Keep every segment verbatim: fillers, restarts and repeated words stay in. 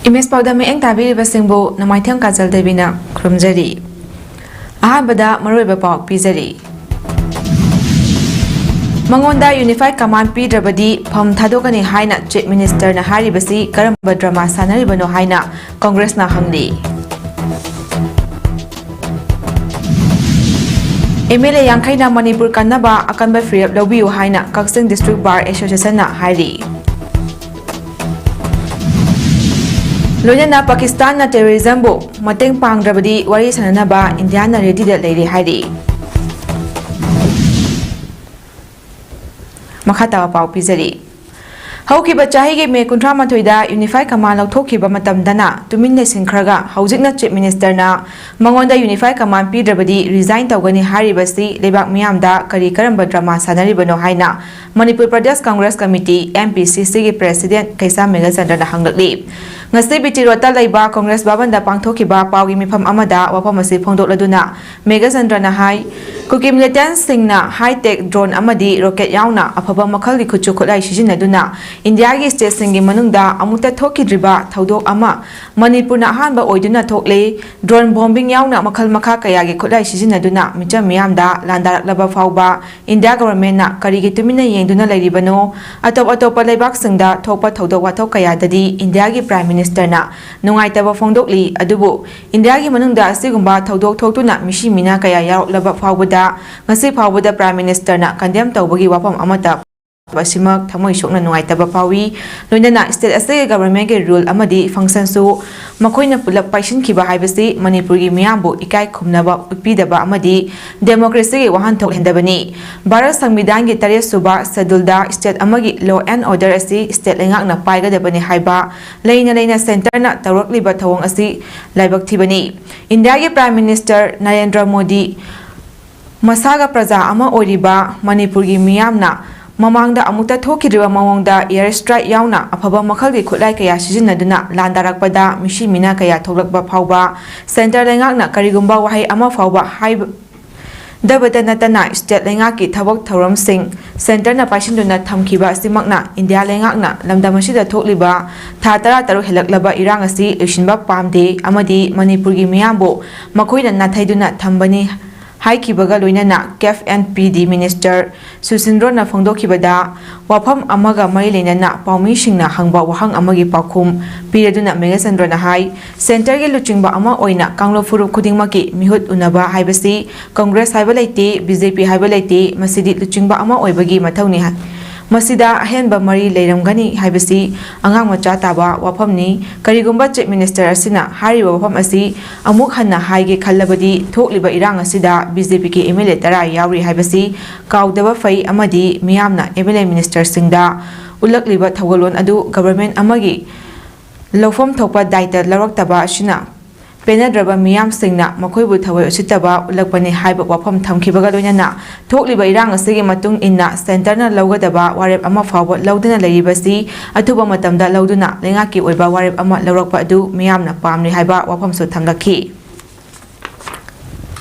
Image ꯄꯥꯎꯗ ꯃꯤꯠꯌꯦꯡ ꯇꯥꯕꯤꯔꯤꯕꯁꯤꯡꯕꯨ ꯅꯃꯥꯏꯊꯦꯝ ꯀꯥꯖꯜ ꯗꯦꯕꯤꯅ ꯈꯨꯔꯨꯝꯖꯔꯤ꯫ ꯑꯍꯥꯟꯕꯗ ꯃꯔꯨꯑꯣꯏꯕ ꯄꯥꯎ ꯄꯤꯖꯔꯤ꯫ ꯃꯉꯣꯟꯗ Unified Command ꯄꯤꯗ꯭ꯔꯕꯗꯤ ꯐꯝ ꯊꯥꯗꯣꯛꯀꯅꯤ ꯍꯥꯏꯅ Chief Minister ꯅ ꯍꯥꯏꯔꯤꯕꯁꯤ ꯀꯔꯝꯕ drama ꯁꯥꯟꯅꯔꯤꯕꯅꯣ ꯍꯥꯏꯅ Congress ꯅ ꯍꯪꯂꯤ꯫ MLA ꯌꯥꯡꯈꯩꯅ ꯃꯅꯤꯄꯨꯔ ꯀꯟꯅꯕ ꯑꯀꯟꯕ ꯐꯤꯔꯦꯞ ꯂꯧꯕꯤꯌꯨ ꯍꯥꯏꯅ Kakching District Bar Association ꯅ ꯍꯥꯏꯔꯤ꯫ ꯂꯣꯏꯅꯅ ꯄꯥꯀꯤꯁꯇꯥꯟꯅ terrorism ꯕꯨ ꯃꯇꯦꯡ ꯄꯥꯡꯗ꯭ꯔꯕꯗꯤ ꯋꯥꯔꯤ ꯁꯥꯟꯅꯅꯕ ꯏꯟꯗꯤꯌꯥꯅ ready ꯗ ꯂꯩꯔꯦ ꯍꯥꯏꯔꯤ꯫ ꯃꯈꯥ ꯇꯥꯕ ꯄꯥꯎ ꯄꯤꯖꯔꯤ꯫ ꯍꯧꯈꯤꯕ ꯆꯍꯤꯒꯤ ꯃꯦ ꯀꯨꯟꯊ꯭ꯔꯥ ꯃꯥꯊꯣꯏꯗ Unified Command ꯂꯧꯊꯣꯛꯈꯤꯕ ꯃꯇꯝꯗꯅ ꯇꯨꯃꯤꯟ ꯂꯩꯁꯤꯟꯈ꯭ꯔꯒ, ꯍꯧꯖꯤꯛꯅ Chief Minister ꯅ ꯃꯉꯣꯟꯗ Unified Command ꯄꯤꯗ꯭ꯔꯕꯗꯤ resign ꯇꯧꯒꯅꯤ ꯍꯥꯏꯔꯤꯕꯁꯤ ꯂꯩꯕꯥꯛ ꯃꯤꯌꯥꯝꯗ ꯀꯔꯤ ꯀꯔꯝꯕ drama ꯁꯥꯟꯅꯔꯤꯕꯅꯣ ꯍꯥꯏꯅ Manipur Pradesh Congress Committee, MPCC ꯒꯤ President ꯀꯩꯁꯥꯝ ꯃꯦꯘꯆꯟꯗ꯭ꯔꯅ ꯍꯪꯂꯛꯂꯤ꯫ ꯉꯁꯤ ꯕꯤ ꯇꯤ ꯔꯣꯗꯇ ꯂꯩꯕ Congress ꯚꯕꯟꯗ ꯄꯥꯡꯊꯣꯛꯈꯤꯕ ꯄꯥꯎꯒꯤ ꯃꯤꯐꯝ ꯑꯃꯗ ꯋꯥꯐꯝ ꯑꯁꯤ ꯐꯣꯡꯗꯣꯛꯂꯗꯨꯅ ꯃꯦꯘꯆꯟꯗ꯭ꯔꯅ ꯍꯥꯏ, ꯀꯨꯀꯤ militant ꯁꯤꯡꯅ high-tech drone ꯑꯃꯗꯤ rocket ꯌꯥꯎꯅ ꯑꯐꯕ ꯃꯈꯜꯒꯤ ꯈꯨꯠꯁꯨ ꯈꯨꯠꯂꯥꯏ ꯁꯤꯖꯤꯟꯅꯗꯨꯅ ꯏꯟꯗꯤꯌꯥꯒꯤ state ꯁꯤꯡꯒꯤ ꯃꯅꯨꯡꯗ ꯑꯃꯨꯛꯇ ꯊꯣꯛꯈꯤꯗ꯭ꯔꯤꯕ ꯊꯧꯗꯣꯛ ꯑꯃ ꯃꯅꯤꯄꯨꯔꯅ ꯑꯍꯥꯟꯕ ꯑꯣꯏꯗꯨꯅ ꯊꯣꯛꯂꯦ꯫ Drone bombing ꯌꯥꯎꯅ ꯃꯈꯜ ꯃꯈꯥ ꯀꯌꯥꯒꯤ ꯈꯨꯠꯂꯥꯏ ꯁꯤꯖꯤꯟꯅꯗꯨꯅ ꯃꯤꯆꯝ ꯃꯤꯌꯥꯝꯗ ꯂꯥꯟꯗꯥꯔꯛꯂꯕ ꯐꯥꯎꯕ India government ꯅ ꯀꯔꯤꯒꯤ ꯇꯨꯃꯤꯟꯅ ꯌꯦꯡꯗꯨꯅ ꯂꯩꯔꯤꯕꯅꯣ? ꯑꯇꯣꯞ ꯑꯇꯣꯞꯄ ꯂꯩꯕꯥꯛꯁꯤꯡꯗ ꯊꯣꯛꯄ ꯊꯧꯗꯣꯛ ꯋꯥꯊꯣꯛ ꯀꯌꯥꯗꯗꯤ ꯏꯟꯗꯤꯌꯥꯒꯤ Prime Minister ꯅ ꯅꯨꯡꯉꯥꯏꯇꯕ ꯐꯣꯡꯗꯣꯛꯂꯤ, ꯑꯗꯨꯕꯨ ꯏꯟꯗꯤꯌꯥꯒꯤ ꯃꯅꯨꯡꯗ ꯑꯁꯤꯒꯨꯝꯕ ꯊꯧꯗꯣꯛ ꯊꯣꯛꯇꯨꯅ ꯃꯤꯁꯤ ꯃꯤꯅꯥ ꯀꯌꯥ ꯌꯥꯎꯔꯛꯂꯕ ꯐꯥꯎꯕꯗ ꯉꯁꯤ ꯐꯥꯎꯕꯗ Prime Minister ꯅ condemn ꯇꯧꯕꯒꯤ ꯋꯥꯐꯝ ꯑꯃꯠꯇ ꯑꯁꯤꯃꯛ ꯊꯃꯣꯏ ꯁꯣꯛꯅ ꯅꯨꯡꯉꯥꯏꯇꯕ ꯐꯥꯎꯏ꯫ ꯂꯣꯏꯅꯅ state ꯑꯁꯤꯒꯤ government ꯀꯤ rule ꯑꯃꯗꯤ function ꯁꯨ ꯃꯈꯣꯏꯅ ꯄꯨꯂꯞ ꯄꯥꯏꯁꯤꯟꯈꯤꯕ ꯍꯥꯏꯕꯁꯤ ꯃꯅꯤꯄꯨꯔꯒꯤ ꯃꯤꯌꯥꯝꯕꯨ ꯏꯀꯥꯏ ꯈꯨꯝꯅꯕ ꯎꯠꯄꯤꯗꯕ ꯑꯃꯗꯤ democracy ꯒꯤ ꯋꯥꯍꯟꯊꯣꯛ ꯍꯦꯟꯗꯕꯅꯤ꯫ ꯚꯥꯔꯠ ꯁꯪꯕꯤꯙꯥꯟꯒꯤ ꯇꯔꯦꯠ ꯁꯨꯕ schedule ꯗ state ꯑꯃꯒꯤ law and order ꯑꯁꯤ state ꯂꯩꯉꯥꯛꯅ ꯄꯥꯏꯒꯗꯕꯅꯤ ꯍꯥꯏꯕ ꯂꯩꯅ ꯂꯩꯅ centre ꯅ ꯇꯧꯔꯛꯂꯤꯕ ꯊꯧꯑꯣꯡ ꯑꯁꯤ ꯂꯥꯏꯕꯛ ꯊꯤꯕꯅꯤ꯫ ꯏꯟꯗꯤꯌꯥꯒꯤ Prime Minister ꯅꯔꯦꯟꯗ꯭ꯔ ꯃꯣꯗꯤ ꯃꯁꯥꯒ ꯄ꯭ꯔꯖꯥ ꯑꯃ ꯑꯣꯏꯔꯤꯕ ꯃꯅꯤꯄꯨꯔꯒꯤ ꯃꯤꯌꯥꯝꯅ ꯃꯃꯥꯡꯗ ꯑꯃꯨꯛꯇ ꯊꯣꯛꯈꯤꯗ꯭ꯔꯤꯕ ꯃꯑꯣꯡꯗ air strike ꯌꯥꯎꯅ ꯑꯐꯕ ꯃꯈꯜꯒꯤ ꯈꯨꯠꯂꯥꯏ ꯀꯌꯥ ꯁꯤꯖꯤꯟꯅꯗꯨꯅ ꯂꯥꯟꯗꯥꯔꯛꯄꯗ ꯃꯤꯁꯤ ꯃꯤꯅꯥ ꯀꯌꯥ ꯊꯣꯛꯂꯛꯄ ꯐꯥꯎꯕ centre ꯂꯩꯉꯥꯛꯅ ꯀꯔꯤꯒꯨꯝꯕ ꯋꯥꯍꯩ ꯑꯃ ꯐꯥꯎꯕ ꯍꯥꯏꯕ, ꯗꯕꯇ ꯅꯠꯇꯅ state ꯂꯩꯉꯥꯛꯀꯤ ꯊꯕꯛ ꯊꯧꯔꯝꯁꯤꯡ centreꯅ ꯄꯥꯏꯁꯤꯟꯗꯨꯅ ꯊꯝꯈꯤꯕ ꯑꯁꯤꯃꯛꯅ India ꯂꯩꯉꯥꯛꯅ ꯂꯝꯗꯝ ꯑꯁꯤꯗ ꯊꯣꯛꯂꯤꯕ ꯊꯥ ꯇꯔꯥ ꯇꯔꯨꯛ ꯍꯦꯜꯂꯛꯂꯕ ꯏꯔꯥꯡ ꯑꯁꯤ ꯂꯣꯏꯁꯤꯟꯕ ꯄꯥꯝꯗꯦ ꯑꯃꯗꯤ ꯃꯅꯤꯄꯨꯔꯒꯤ ꯃꯤꯌꯥꯝꯕꯨ ꯃꯈꯣꯏꯅ ꯅꯥꯊꯩꯗꯨꯅ ꯊꯝꯕꯅꯤ ꯍꯥꯏꯈꯤꯕꯒ ꯂꯣꯏꯅꯅ Cabinet Minister ꯁꯨꯁꯤꯟꯗ꯭ꯔꯣꯅ ꯐꯣꯡꯗꯣꯛꯈꯤꯕꯗ, ꯋꯥꯐꯝ ꯑꯃꯒ ꯃꯔꯤ ꯂꯩꯅꯅ ꯄꯥꯎꯃꯤꯁꯤꯡꯅ ꯍꯪꯕ ꯋꯥꯍꯪ ꯑꯃꯒꯤ ꯄꯥꯎꯈꯨꯝ ꯄꯤꯔꯗꯨꯅ ꯃꯦꯘꯆꯟꯗ꯭ꯔꯅ ꯍꯥꯏ, centreꯒꯤ ꯂꯨꯆꯤꯡꯕ ꯑꯃ ꯑꯣꯏꯅ ꯀꯥꯡꯂꯨꯞ ꯐꯨꯔꯨꯞ ꯈꯨꯗꯤꯡꯃꯛꯀꯤ ꯃꯤꯍꯨꯠ ꯎꯅꯕ ꯍꯥꯏꯕꯁꯤ Congress ꯍꯥꯏꯕ ꯂꯩꯇꯦ, BJP ꯍꯥꯏꯕ ꯂꯩꯇꯦ, ꯃꯁꯤꯗꯤ ꯂꯨꯆꯤꯡꯕ ꯑꯃ ꯑꯣꯏꯕꯒꯤ ꯃꯊꯧꯅꯤ ꯍꯥꯏ꯫ ꯃꯁꯤꯗ ꯑꯍꯦꯟꯕ ꯃꯔꯤ ꯂꯩꯔꯝꯒꯅꯤ ꯍꯥꯏꯕꯁꯤ ꯑꯉꯥꯡ ꯃꯆꯥ ꯇꯥꯕ ꯋꯥꯐꯝꯅꯤ꯫ ꯀꯔꯤꯒꯨꯝꯕ Chief Minister ꯑꯁꯤꯅ ꯍꯥꯏꯔꯤꯕ ꯋꯥꯐꯝ ꯑꯁꯤ ꯑꯃꯨꯛ ꯍꯟꯅ ꯍꯥꯏꯒꯦ ꯈꯜꯂꯕꯗꯤ, ꯊꯣꯛꯂꯤꯕ ꯏꯔꯥꯡ ꯑꯁꯤꯗ BJPꯒꯤ MLA ꯇꯔꯥ ꯌꯥꯎꯔꯤ ꯍꯥꯏꯕꯁꯤ ꯀꯥꯎꯗꯕ ꯐꯩ ꯑꯃꯗꯤ ꯃꯤꯌꯥꯝꯅ MLA ministerꯁꯤꯡꯗ ꯎꯠꯂꯛꯂꯤꯕ ꯊꯧꯒꯜꯂꯣꯟ ꯑꯗꯨ government ꯑꯃꯒꯤ ꯂꯧꯐꯝ ꯊꯣꯛꯄ ꯗꯥꯏꯇ ꯂꯧꯔꯛꯇꯕ ꯑꯁꯤꯅ ꯄꯦꯟꯅꯗ꯭ꯔꯕ ꯃꯤꯌꯥꯝꯁꯤꯡꯅ ꯃꯈꯣꯏꯕꯨ ꯊꯑꯣꯏ ꯎꯁꯤꯠꯇꯕ ꯎꯠꯂꯛꯄꯅꯤ ꯍꯥꯏꯕ ꯋꯥꯐꯝ ꯊꯝꯈꯤꯕꯒ ꯂꯣꯏꯅꯅ ꯊꯣꯛꯂꯤꯕ ꯏꯔꯥꯡ ꯑꯁꯤꯒꯤ ꯃꯇꯨꯡ ꯏꯟꯅ centreꯅ ꯂꯧꯒꯗꯕ ꯋꯥꯔꯦꯞ ꯑꯃ ꯐꯥꯎꯕ ꯂꯧꯗꯨꯅ ꯂꯩꯔꯤꯕꯁꯤ ꯑꯊꯨꯕ ꯃꯇꯝꯗ ꯂꯧꯗꯨꯅ ꯂꯩꯉꯥꯛꯀꯤ ꯑꯣꯏꯕ ꯋꯥꯔꯦꯞ ꯑꯃ ꯂꯧꯔꯛꯄ ꯑꯗꯨ ꯃꯤꯌꯥꯝꯅ ꯄꯥꯝꯂꯤ ꯍꯥꯏꯕ ꯋꯥꯐꯝꯁꯨ ꯊꯝꯂꯛꯈꯤ꯫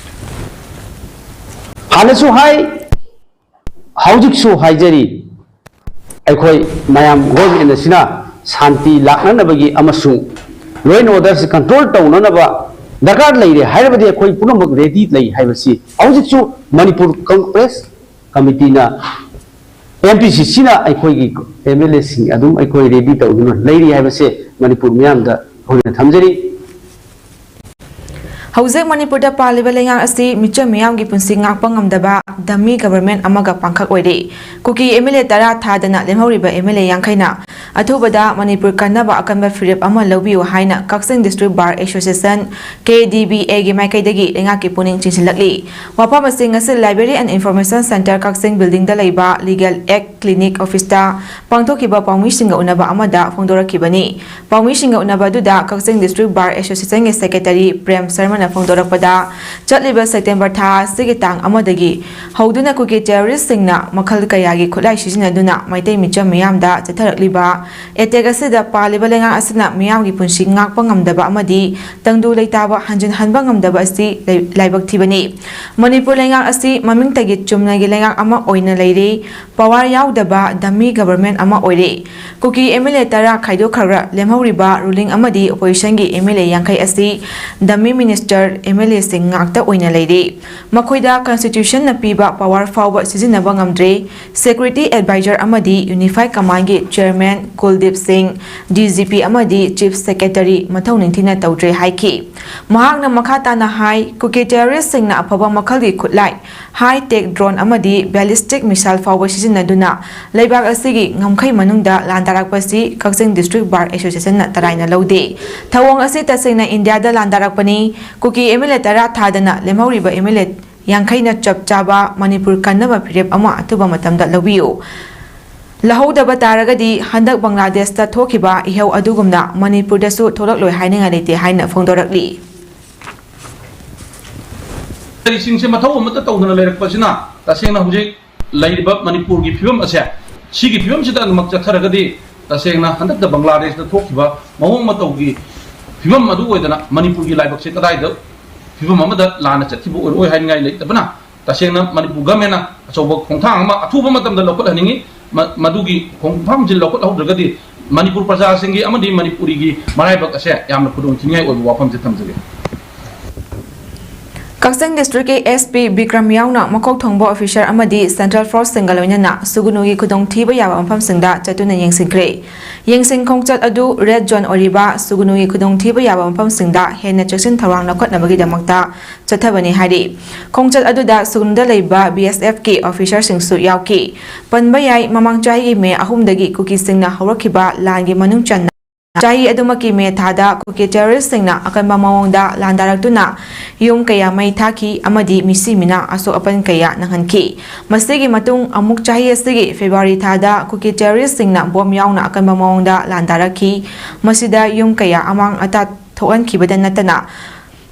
ꯍꯥꯟꯅꯁꯨ ꯍꯥꯏ, ꯍꯧꯖꯤꯛꯁꯨ ꯍꯥꯏꯖꯔꯤ, ꯑꯩꯈꯣꯏ ꯃꯌꯥꯝ government ꯑꯁꯤꯅ ꯁꯥꯟꯇꯤ ꯂꯥꯛꯅꯅꯕꯒꯤ ꯑꯃꯁꯨꯡ law and order ꯁꯤ control ꯇꯧꯅꯅꯕ ꯗꯔꯀꯥꯔ ꯂꯩꯔꯦ ꯍꯥꯏꯔꯕꯗꯤ ꯑꯩꯈꯣꯏ ꯄꯨꯝꯅꯃꯛ ready ꯂꯩ ꯍꯥꯏꯕꯁꯤ ꯍꯧꯖꯤꯛꯁꯨ ꯃꯅꯤꯄꯨꯔ Congress Committeeꯅ, MPCCꯅ ꯑꯩꯈꯣꯏꯒꯤ MLAꯁꯤꯡ ꯑꯗꯨꯝ ꯑꯩꯈꯣꯏ ready ꯇꯧꯗꯨꯅ ꯂꯩꯔꯤ ꯍꯥꯏꯕꯁꯦ ꯃꯅꯤꯄꯨꯔ ꯃꯤꯌꯥꯝꯗ ꯑꯩꯈꯣꯏꯅ ꯊꯝꯖꯔꯤ꯫ ꯍꯧꯖꯤꯛ ꯃꯅꯤꯄꯨꯔꯗ ꯄꯥꯜꯂꯤꯕ ꯂꯩꯉꯥꯛ ꯑꯁꯤ ꯃꯤꯆꯝ ꯃꯤꯌꯥꯝꯒꯤ ꯄꯨꯟꯁꯤ ꯉꯥꯛꯄ ꯉꯝꯗꯕ dummy government ꯑꯃꯒ ꯄꯥꯡꯈꯛ ꯑꯣꯏꯔꯦ꯫ ꯀꯨꯀꯤ MLA ꯇꯔꯥ ꯊꯥꯗꯅ ꯂꯦꯝꯍꯧꯔꯤꯕ MLA ꯌꯥꯡꯈꯩꯅ ꯑꯊꯨꯕꯗ ꯃꯅꯤꯄꯨꯔ ꯀꯟꯅꯕ ꯑꯀꯟꯕ ꯐꯤꯔꯦꯞ ꯑꯃ ꯂꯧꯕꯤꯌꯨ ꯍꯥꯏꯅ Kakching District Bar Association, KDBAꯒꯤ ꯃꯥꯏꯀꯩꯗꯒꯤ ꯂꯩꯉꯥꯛꯀꯤ ꯄꯨꯛꯅꯤꯡ ꯆꯤꯡꯁꯤꯜꯂꯛꯂꯤ꯫ ꯋꯥꯐꯝ ꯑꯁꯤ ꯉꯁꯤ Library and Information Centre Kakching buildingꯗ ꯂꯩꯕ Legal Aid Clinic officeꯇ ꯄꯥꯡꯊꯣꯛꯈꯤꯕ ꯄꯥꯎꯃꯤꯁꯤꯡꯒ ꯎꯅꯕ ꯑꯃꯗ ꯐꯣꯡꯗꯣꯔꯛꯈꯤꯕꯅꯤ꯫ ꯄꯥꯎꯃꯤꯁꯤꯡꯒ ꯎꯅꯕ ꯑꯗꯨꯗ Kakching District Bar Associationꯒꯤ secretary Prem ꯁꯔꯃꯅ ꯐꯣꯡꯗꯣꯔꯛꯄꯗ, ꯆꯠꯂꯤꯕ September ꯊꯥ ꯑꯁꯤꯒꯤ ꯇꯥꯡ ꯑꯃꯗꯒꯤ ꯍꯧꯗꯨꯅ ꯀꯨꯀꯤ terroristꯁꯤꯡꯅ ꯃꯈꯜ ꯀꯌꯥꯒꯤ ꯈꯨꯠꯂꯥꯏ ꯁꯤꯖꯤꯟꯅꯗꯨꯅ ꯃꯩꯇꯩ ꯃꯤꯆꯝ ꯃꯤꯌꯥꯝꯗ ꯆꯠꯊꯔꯛꯂꯤꯕ ꯑꯦꯇꯦꯛ ꯑꯁꯤꯗ ꯄꯥꯜꯂꯤꯕ ꯂꯩꯉꯥꯛ ꯑꯁꯤꯅ ꯃꯤꯌꯥꯝꯒꯤ ꯄꯨꯟꯁꯤ ꯉꯥꯛꯄ ꯉꯝꯗꯕ ꯑꯃꯗꯤ ꯇꯪꯗꯨ ꯂꯩꯇꯥꯕ ꯍꯟꯖꯤꯟꯍꯟꯕ ꯉꯝꯗꯕ ꯑꯁꯤ ꯂꯩ-, ꯂꯥꯏꯕꯛ ꯊꯤꯕꯅꯤ꯫ ꯃꯅꯤꯄꯨꯔ ꯂꯩꯉꯥꯛ ꯑꯁꯤ ꯃꯃꯤꯡꯇꯒꯤ ꯆꯨꯝꯅꯒꯤ ꯂꯩꯉꯥꯛ ꯑꯃ ꯑꯣꯏꯅ ꯂꯩꯔꯤ, ꯄꯋꯥꯔ ꯌꯥꯎꯗꯕ ꯗꯃꯤ ꯒꯕꯔꯃꯦꯟ ꯑꯃ ꯑꯣꯏꯔꯦ꯫ ꯀꯨꯀꯤ ꯑꯦꯝ ꯑꯦꯜ ꯑꯦ ꯇꯔꯥ ꯈꯥꯏꯗꯣꯛꯈ꯭ꯔꯒ ꯂꯦꯝꯍꯧꯔꯤꯕ ꯔꯨꯂꯤꯡ ꯑꯃꯗꯤ ꯑꯣꯄꯣꯖꯤꯁꯟꯒꯤ ꯑꯦꯝ ꯑꯦꯜ ꯑꯦ ꯌꯥꯡꯈꯩ ꯑꯁꯤ ꯗꯃꯤ ꯃꯤꯅꯤꯁꯇꯔ ꯑꯦꯝ ꯑꯦꯜ ꯑꯦꯁꯤꯡ ꯉꯥꯛꯇ ꯑꯣꯏꯅ ꯂꯩꯔꯦ꯫ ꯃꯈꯣꯏꯗ ꯀꯟꯁꯇꯤꯇ꯭ꯌꯨꯁꯟꯅ ꯄꯤꯕ ꯄꯋꯥꯔ ꯐꯥꯎꯕ ꯁꯤꯖꯤꯟꯅꯕ ꯉꯝꯗ꯭ꯔꯦ꯫ ꯁꯦꯀ꯭ꯌꯨꯔꯤꯇꯤ ꯑꯦꯗꯚꯥꯏꯖꯔ ꯑꯃꯗꯤ ꯌꯨꯅꯤꯐꯥꯏ ꯀꯃꯥꯟꯒꯤ ꯆꯤꯌꯔꯃꯦꯟ ꯀꯨꯜꯗꯤꯞ ꯁꯤꯡ, ꯗꯤ ꯖꯤ ꯄꯤ ꯑꯃꯗꯤ ꯆꯤꯐ ꯁꯦꯀ꯭ꯔꯦꯇꯔꯤ ꯃꯊꯧ ꯅꯤꯡꯊꯤꯅ ꯇꯧꯗ꯭ꯔꯦ ꯍꯥꯏꯈꯤ꯫ ꯃꯍꯥꯛꯅ ꯃꯈꯥ ꯇꯥꯅ ꯍꯥꯏ, ꯀꯨꯀꯤ ꯇꯦꯔꯣꯔꯤꯁꯁꯤꯡꯅ ꯑꯐꯕ ꯃꯈꯜꯒꯤ ꯈꯨꯠꯂꯥꯏ, ꯍꯥꯏ ꯇꯦꯛ ꯗ꯭ꯔꯣꯟ ꯑꯃꯗꯤ ꯕꯦꯂꯤꯁꯇꯤꯛ ꯃꯤꯁꯥꯏꯜ ꯐꯥꯎꯕ ꯁꯤꯖꯤꯟꯅꯗꯨꯅ ꯂꯩꯕꯥꯛ ꯑꯁꯤꯒꯤ ꯉꯝꯈꯩ ꯃꯅꯨꯡꯗ ꯂꯥꯟꯗꯥꯔꯛꯄꯁꯤ ꯀꯛꯆꯤꯡ ꯗꯤꯁꯇ꯭ꯔꯤꯛ ꯕꯥꯔ ꯑꯦꯁꯣꯁꯤꯌꯦꯁꯟꯅ ꯇꯔꯥꯏꯅ ꯂꯧꯗꯦ꯫ ꯊꯧꯑꯣꯡ ꯑꯁꯤ ꯇꯁꯦꯡꯅ ꯏꯟꯗꯤꯌꯥꯗ ꯂꯥꯟꯗꯥꯔꯛꯄꯅꯤ꯫ ꯀꯨꯀꯤ ꯑꯦꯝ ꯑꯦꯜ ꯑꯦ ꯇꯔꯥ ꯊꯥꯗꯅ ꯂꯦꯝꯍꯧꯔꯤꯕ ꯑꯦꯝ ꯑꯦꯜ ꯑꯦ ꯌꯥꯡꯈꯩꯅ ꯆꯞ ꯆꯥꯕ ꯃꯅꯤꯄꯨꯔ ꯀꯟꯅꯕ ꯐꯤꯔꯦꯞ ꯑꯃ ꯑꯊꯨꯕ ꯃꯇꯝꯗ ꯂꯧꯕꯤꯌꯨ꯫ ꯂꯧꯍꯧꯗꯕ ꯇꯥꯔꯒꯗꯤ ꯍꯟꯗꯛ ꯕꯪꯒ꯭ꯂꯥꯗꯦꯁꯇ ꯊꯣꯛꯈꯤꯕ ꯏꯍꯧ ꯑꯗꯨꯒꯨꯝꯅ ꯃꯅꯤꯄꯨꯔꯗꯁꯨ ꯊꯣꯛꯂꯛꯂꯣꯏ ꯍꯥꯏꯅꯤꯡꯉꯥꯏ ꯂꯩꯇꯦ ꯍꯥꯏꯅ ꯐꯣꯡꯗꯣꯔꯛꯂꯤ꯫ ꯀꯔꯤꯁꯤꯡꯁꯦ ꯃꯊꯧ ꯑꯃꯠꯇ ꯇꯧꯗꯅ ꯂꯩꯔꯛꯄꯁꯤꯅ ꯇꯁꯦꯡꯅ ꯍꯧꯖꯤꯛ ꯂꯩꯔꯤꯕ ꯃꯅꯤꯄꯨꯔꯒꯤ ꯐꯤꯕꯝ ꯑꯁꯦ, ꯁꯤꯒꯤ ꯐꯤꯕꯝꯁꯤꯗ ꯑꯗꯨꯃꯛ ꯆꯠꯊꯔꯒꯗꯤ ꯇꯁꯦꯡꯅ ꯍꯟꯗꯛꯇ ꯕꯪꯒ꯭ꯂꯥꯗꯦꯁꯇ ꯊꯣꯛꯈꯤꯕ ꯃꯑꯣꯡ ꯃꯇꯧꯒꯤ ꯐꯤꯕꯝ ꯑꯗꯨ ꯑꯣꯏꯗꯅ ꯃꯅꯤꯄꯨꯔꯒꯤ ꯂꯥꯏꯕꯛꯁꯦ ꯀꯗꯥꯏꯗ ꯐꯤꯕꯝ ꯑꯃꯗ ꯂꯥꯟꯅ ꯆꯠꯈꯤꯕ ꯑꯣꯏꯔꯣꯏ ꯍꯥꯏꯅꯤꯡꯉꯥꯏ ꯂꯩꯇꯕꯅ ꯇꯁꯦꯡꯅ ꯃꯅꯤꯄꯨꯔ ꯒꯃꯦꯟꯅ ꯑꯆꯧꯕ ꯈꯣꯡꯊꯥꯡ ꯑꯃ ꯑꯊꯨꯕ ꯃꯇꯝꯗ ꯂꯧꯈꯠꯍꯟꯅꯤꯡꯉꯤ꯫ ꯃ-, ꯃꯗꯨꯒꯤ ꯈꯣꯡꯊꯥꯡꯁꯤ ꯂꯧꯈꯠꯍꯧꯗ꯭ꯔꯒꯗꯤ ꯃꯅꯤꯄꯨꯔ ꯄ꯭ꯔꯖꯥꯁꯤꯡꯒꯤ ꯑꯃꯗꯤ ꯃꯅꯤꯄꯨꯔꯤꯒꯤ ꯃꯔꯥꯏꯕꯛ ꯑꯁꯦ ꯌꯥꯝꯅ ꯈꯨꯗꯣꯡ ꯊꯤꯅꯤꯡꯉꯥꯏ ꯑꯣꯏꯕ ꯋꯥꯐꯝꯁꯦ ꯊꯝꯖꯒꯦ꯫ ꯀꯛꯆꯤꯡ ꯗꯤꯁꯇ꯭ꯔꯤꯛꯀꯤ ꯑꯦꯁ ꯄꯤ ꯕꯤꯀ꯭ꯔꯝ ꯌꯥꯎꯅ ꯃꯀꯣꯛ ꯊꯣꯡꯕ ꯑꯣꯐꯤꯁꯥꯔ ꯑꯃꯗꯤ ꯁꯦꯟꯇ꯭ꯔꯦꯜ ꯐꯣꯔꯁꯁꯤꯡꯒ ꯂꯣꯏꯅꯅ ꯁꯨꯒꯨꯅꯨꯒꯤ ꯈꯨꯗꯣꯡꯊꯤꯕ ꯌꯥꯕ ꯃꯐꯝꯁꯤꯡꯗ ꯆꯠꯇꯨꯅ ꯌꯦꯡꯁꯤꯟꯈ꯭ꯔꯦ꯫ ꯌꯦꯡꯁꯤꯟ ꯈꯣꯡꯆꯠ ꯑꯗꯨ ꯔꯦꯗ ꯖꯣꯟ ꯑꯣꯏꯔꯤꯕ ꯁꯨꯒꯨꯅꯨꯒꯤ ꯈꯨꯗꯣꯡꯊꯤꯕ ꯌꯥꯕ ꯃꯐꯝꯁꯤꯡꯗ ꯍꯦꯟꯅ ꯆꯦꯛꯁꯤꯟ ꯊꯧꯔꯥꯡ ꯂꯧꯈꯠꯅꯕꯒꯤꯗꯃꯛꯇ ꯆꯠꯊꯕꯅꯤ ꯍꯥꯏꯔꯤ꯫ ꯈꯣꯡꯆꯠ ꯑꯗꯨꯗ ꯁꯨꯒꯨꯅꯨꯗ ꯂꯩꯕ ꯕꯤ ꯑꯦꯁ ꯑꯦꯐꯀꯤ ꯑꯣꯐꯤꯁꯥꯔꯁꯤꯡꯁꯨ ꯌꯥꯎꯈꯤ꯫ ꯄꯟꯕ ꯌꯥꯏ, ꯃꯃꯥꯡ ꯆꯍꯤꯒꯤ ꯃꯦ ꯑꯍꯨꯝꯗꯒꯤ ꯀꯨꯀꯤꯁꯤꯡꯅ ꯍꯧꯔꯛꯈꯤꯕ ꯂꯥꯟꯒꯤ ꯃꯅꯨꯡ ꯆꯟꯅ ꯆꯍꯤ ꯑꯗꯨꯃꯛꯀꯤ ꯃꯦ ꯊꯥꯗ ꯀꯨꯀꯤ ꯇꯦꯔꯣꯔꯤꯁꯁꯤꯡꯅ ꯑꯀꯟꯕ ꯃꯑꯣꯡꯗ ꯂꯥꯟꯗꯥꯔꯛꯇꯨꯅ ꯌꯨꯝ ꯀꯌꯥ ꯃꯩ ꯊꯥꯈꯤ ꯑꯃꯗꯤ ꯃꯤꯁꯤ ꯃꯤꯅꯥ ꯑꯁꯣꯛ ꯑꯄꯟ ꯀꯌꯥ ꯅꯪꯍꯟꯈꯤ꯫ ꯃꯁꯤꯒꯤ ꯃꯇꯨꯡ ꯑꯃꯨꯛ ꯆꯍꯤ ꯑꯁꯤꯒꯤ ꯐꯦꯕ꯭ꯔꯨꯋꯥꯔꯤ ꯊꯥꯗ ꯀꯨꯀꯤ ꯇꯦꯔꯣꯔꯤꯁꯁꯤꯡꯅ ꯕꯣꯝ ꯌꯥꯎꯅ ꯑꯀꯟꯕ ꯃꯑꯣꯡꯗ ꯂꯥꯟꯗꯥꯔꯛꯈꯤ꯫ ꯃꯁꯤꯗ ꯌꯨꯝ ꯀꯌꯥ ꯑꯃꯥꯡ ꯑꯇꯥ ꯊꯣꯛꯍꯟꯈꯤꯕꯗ ꯅꯠꯇꯅ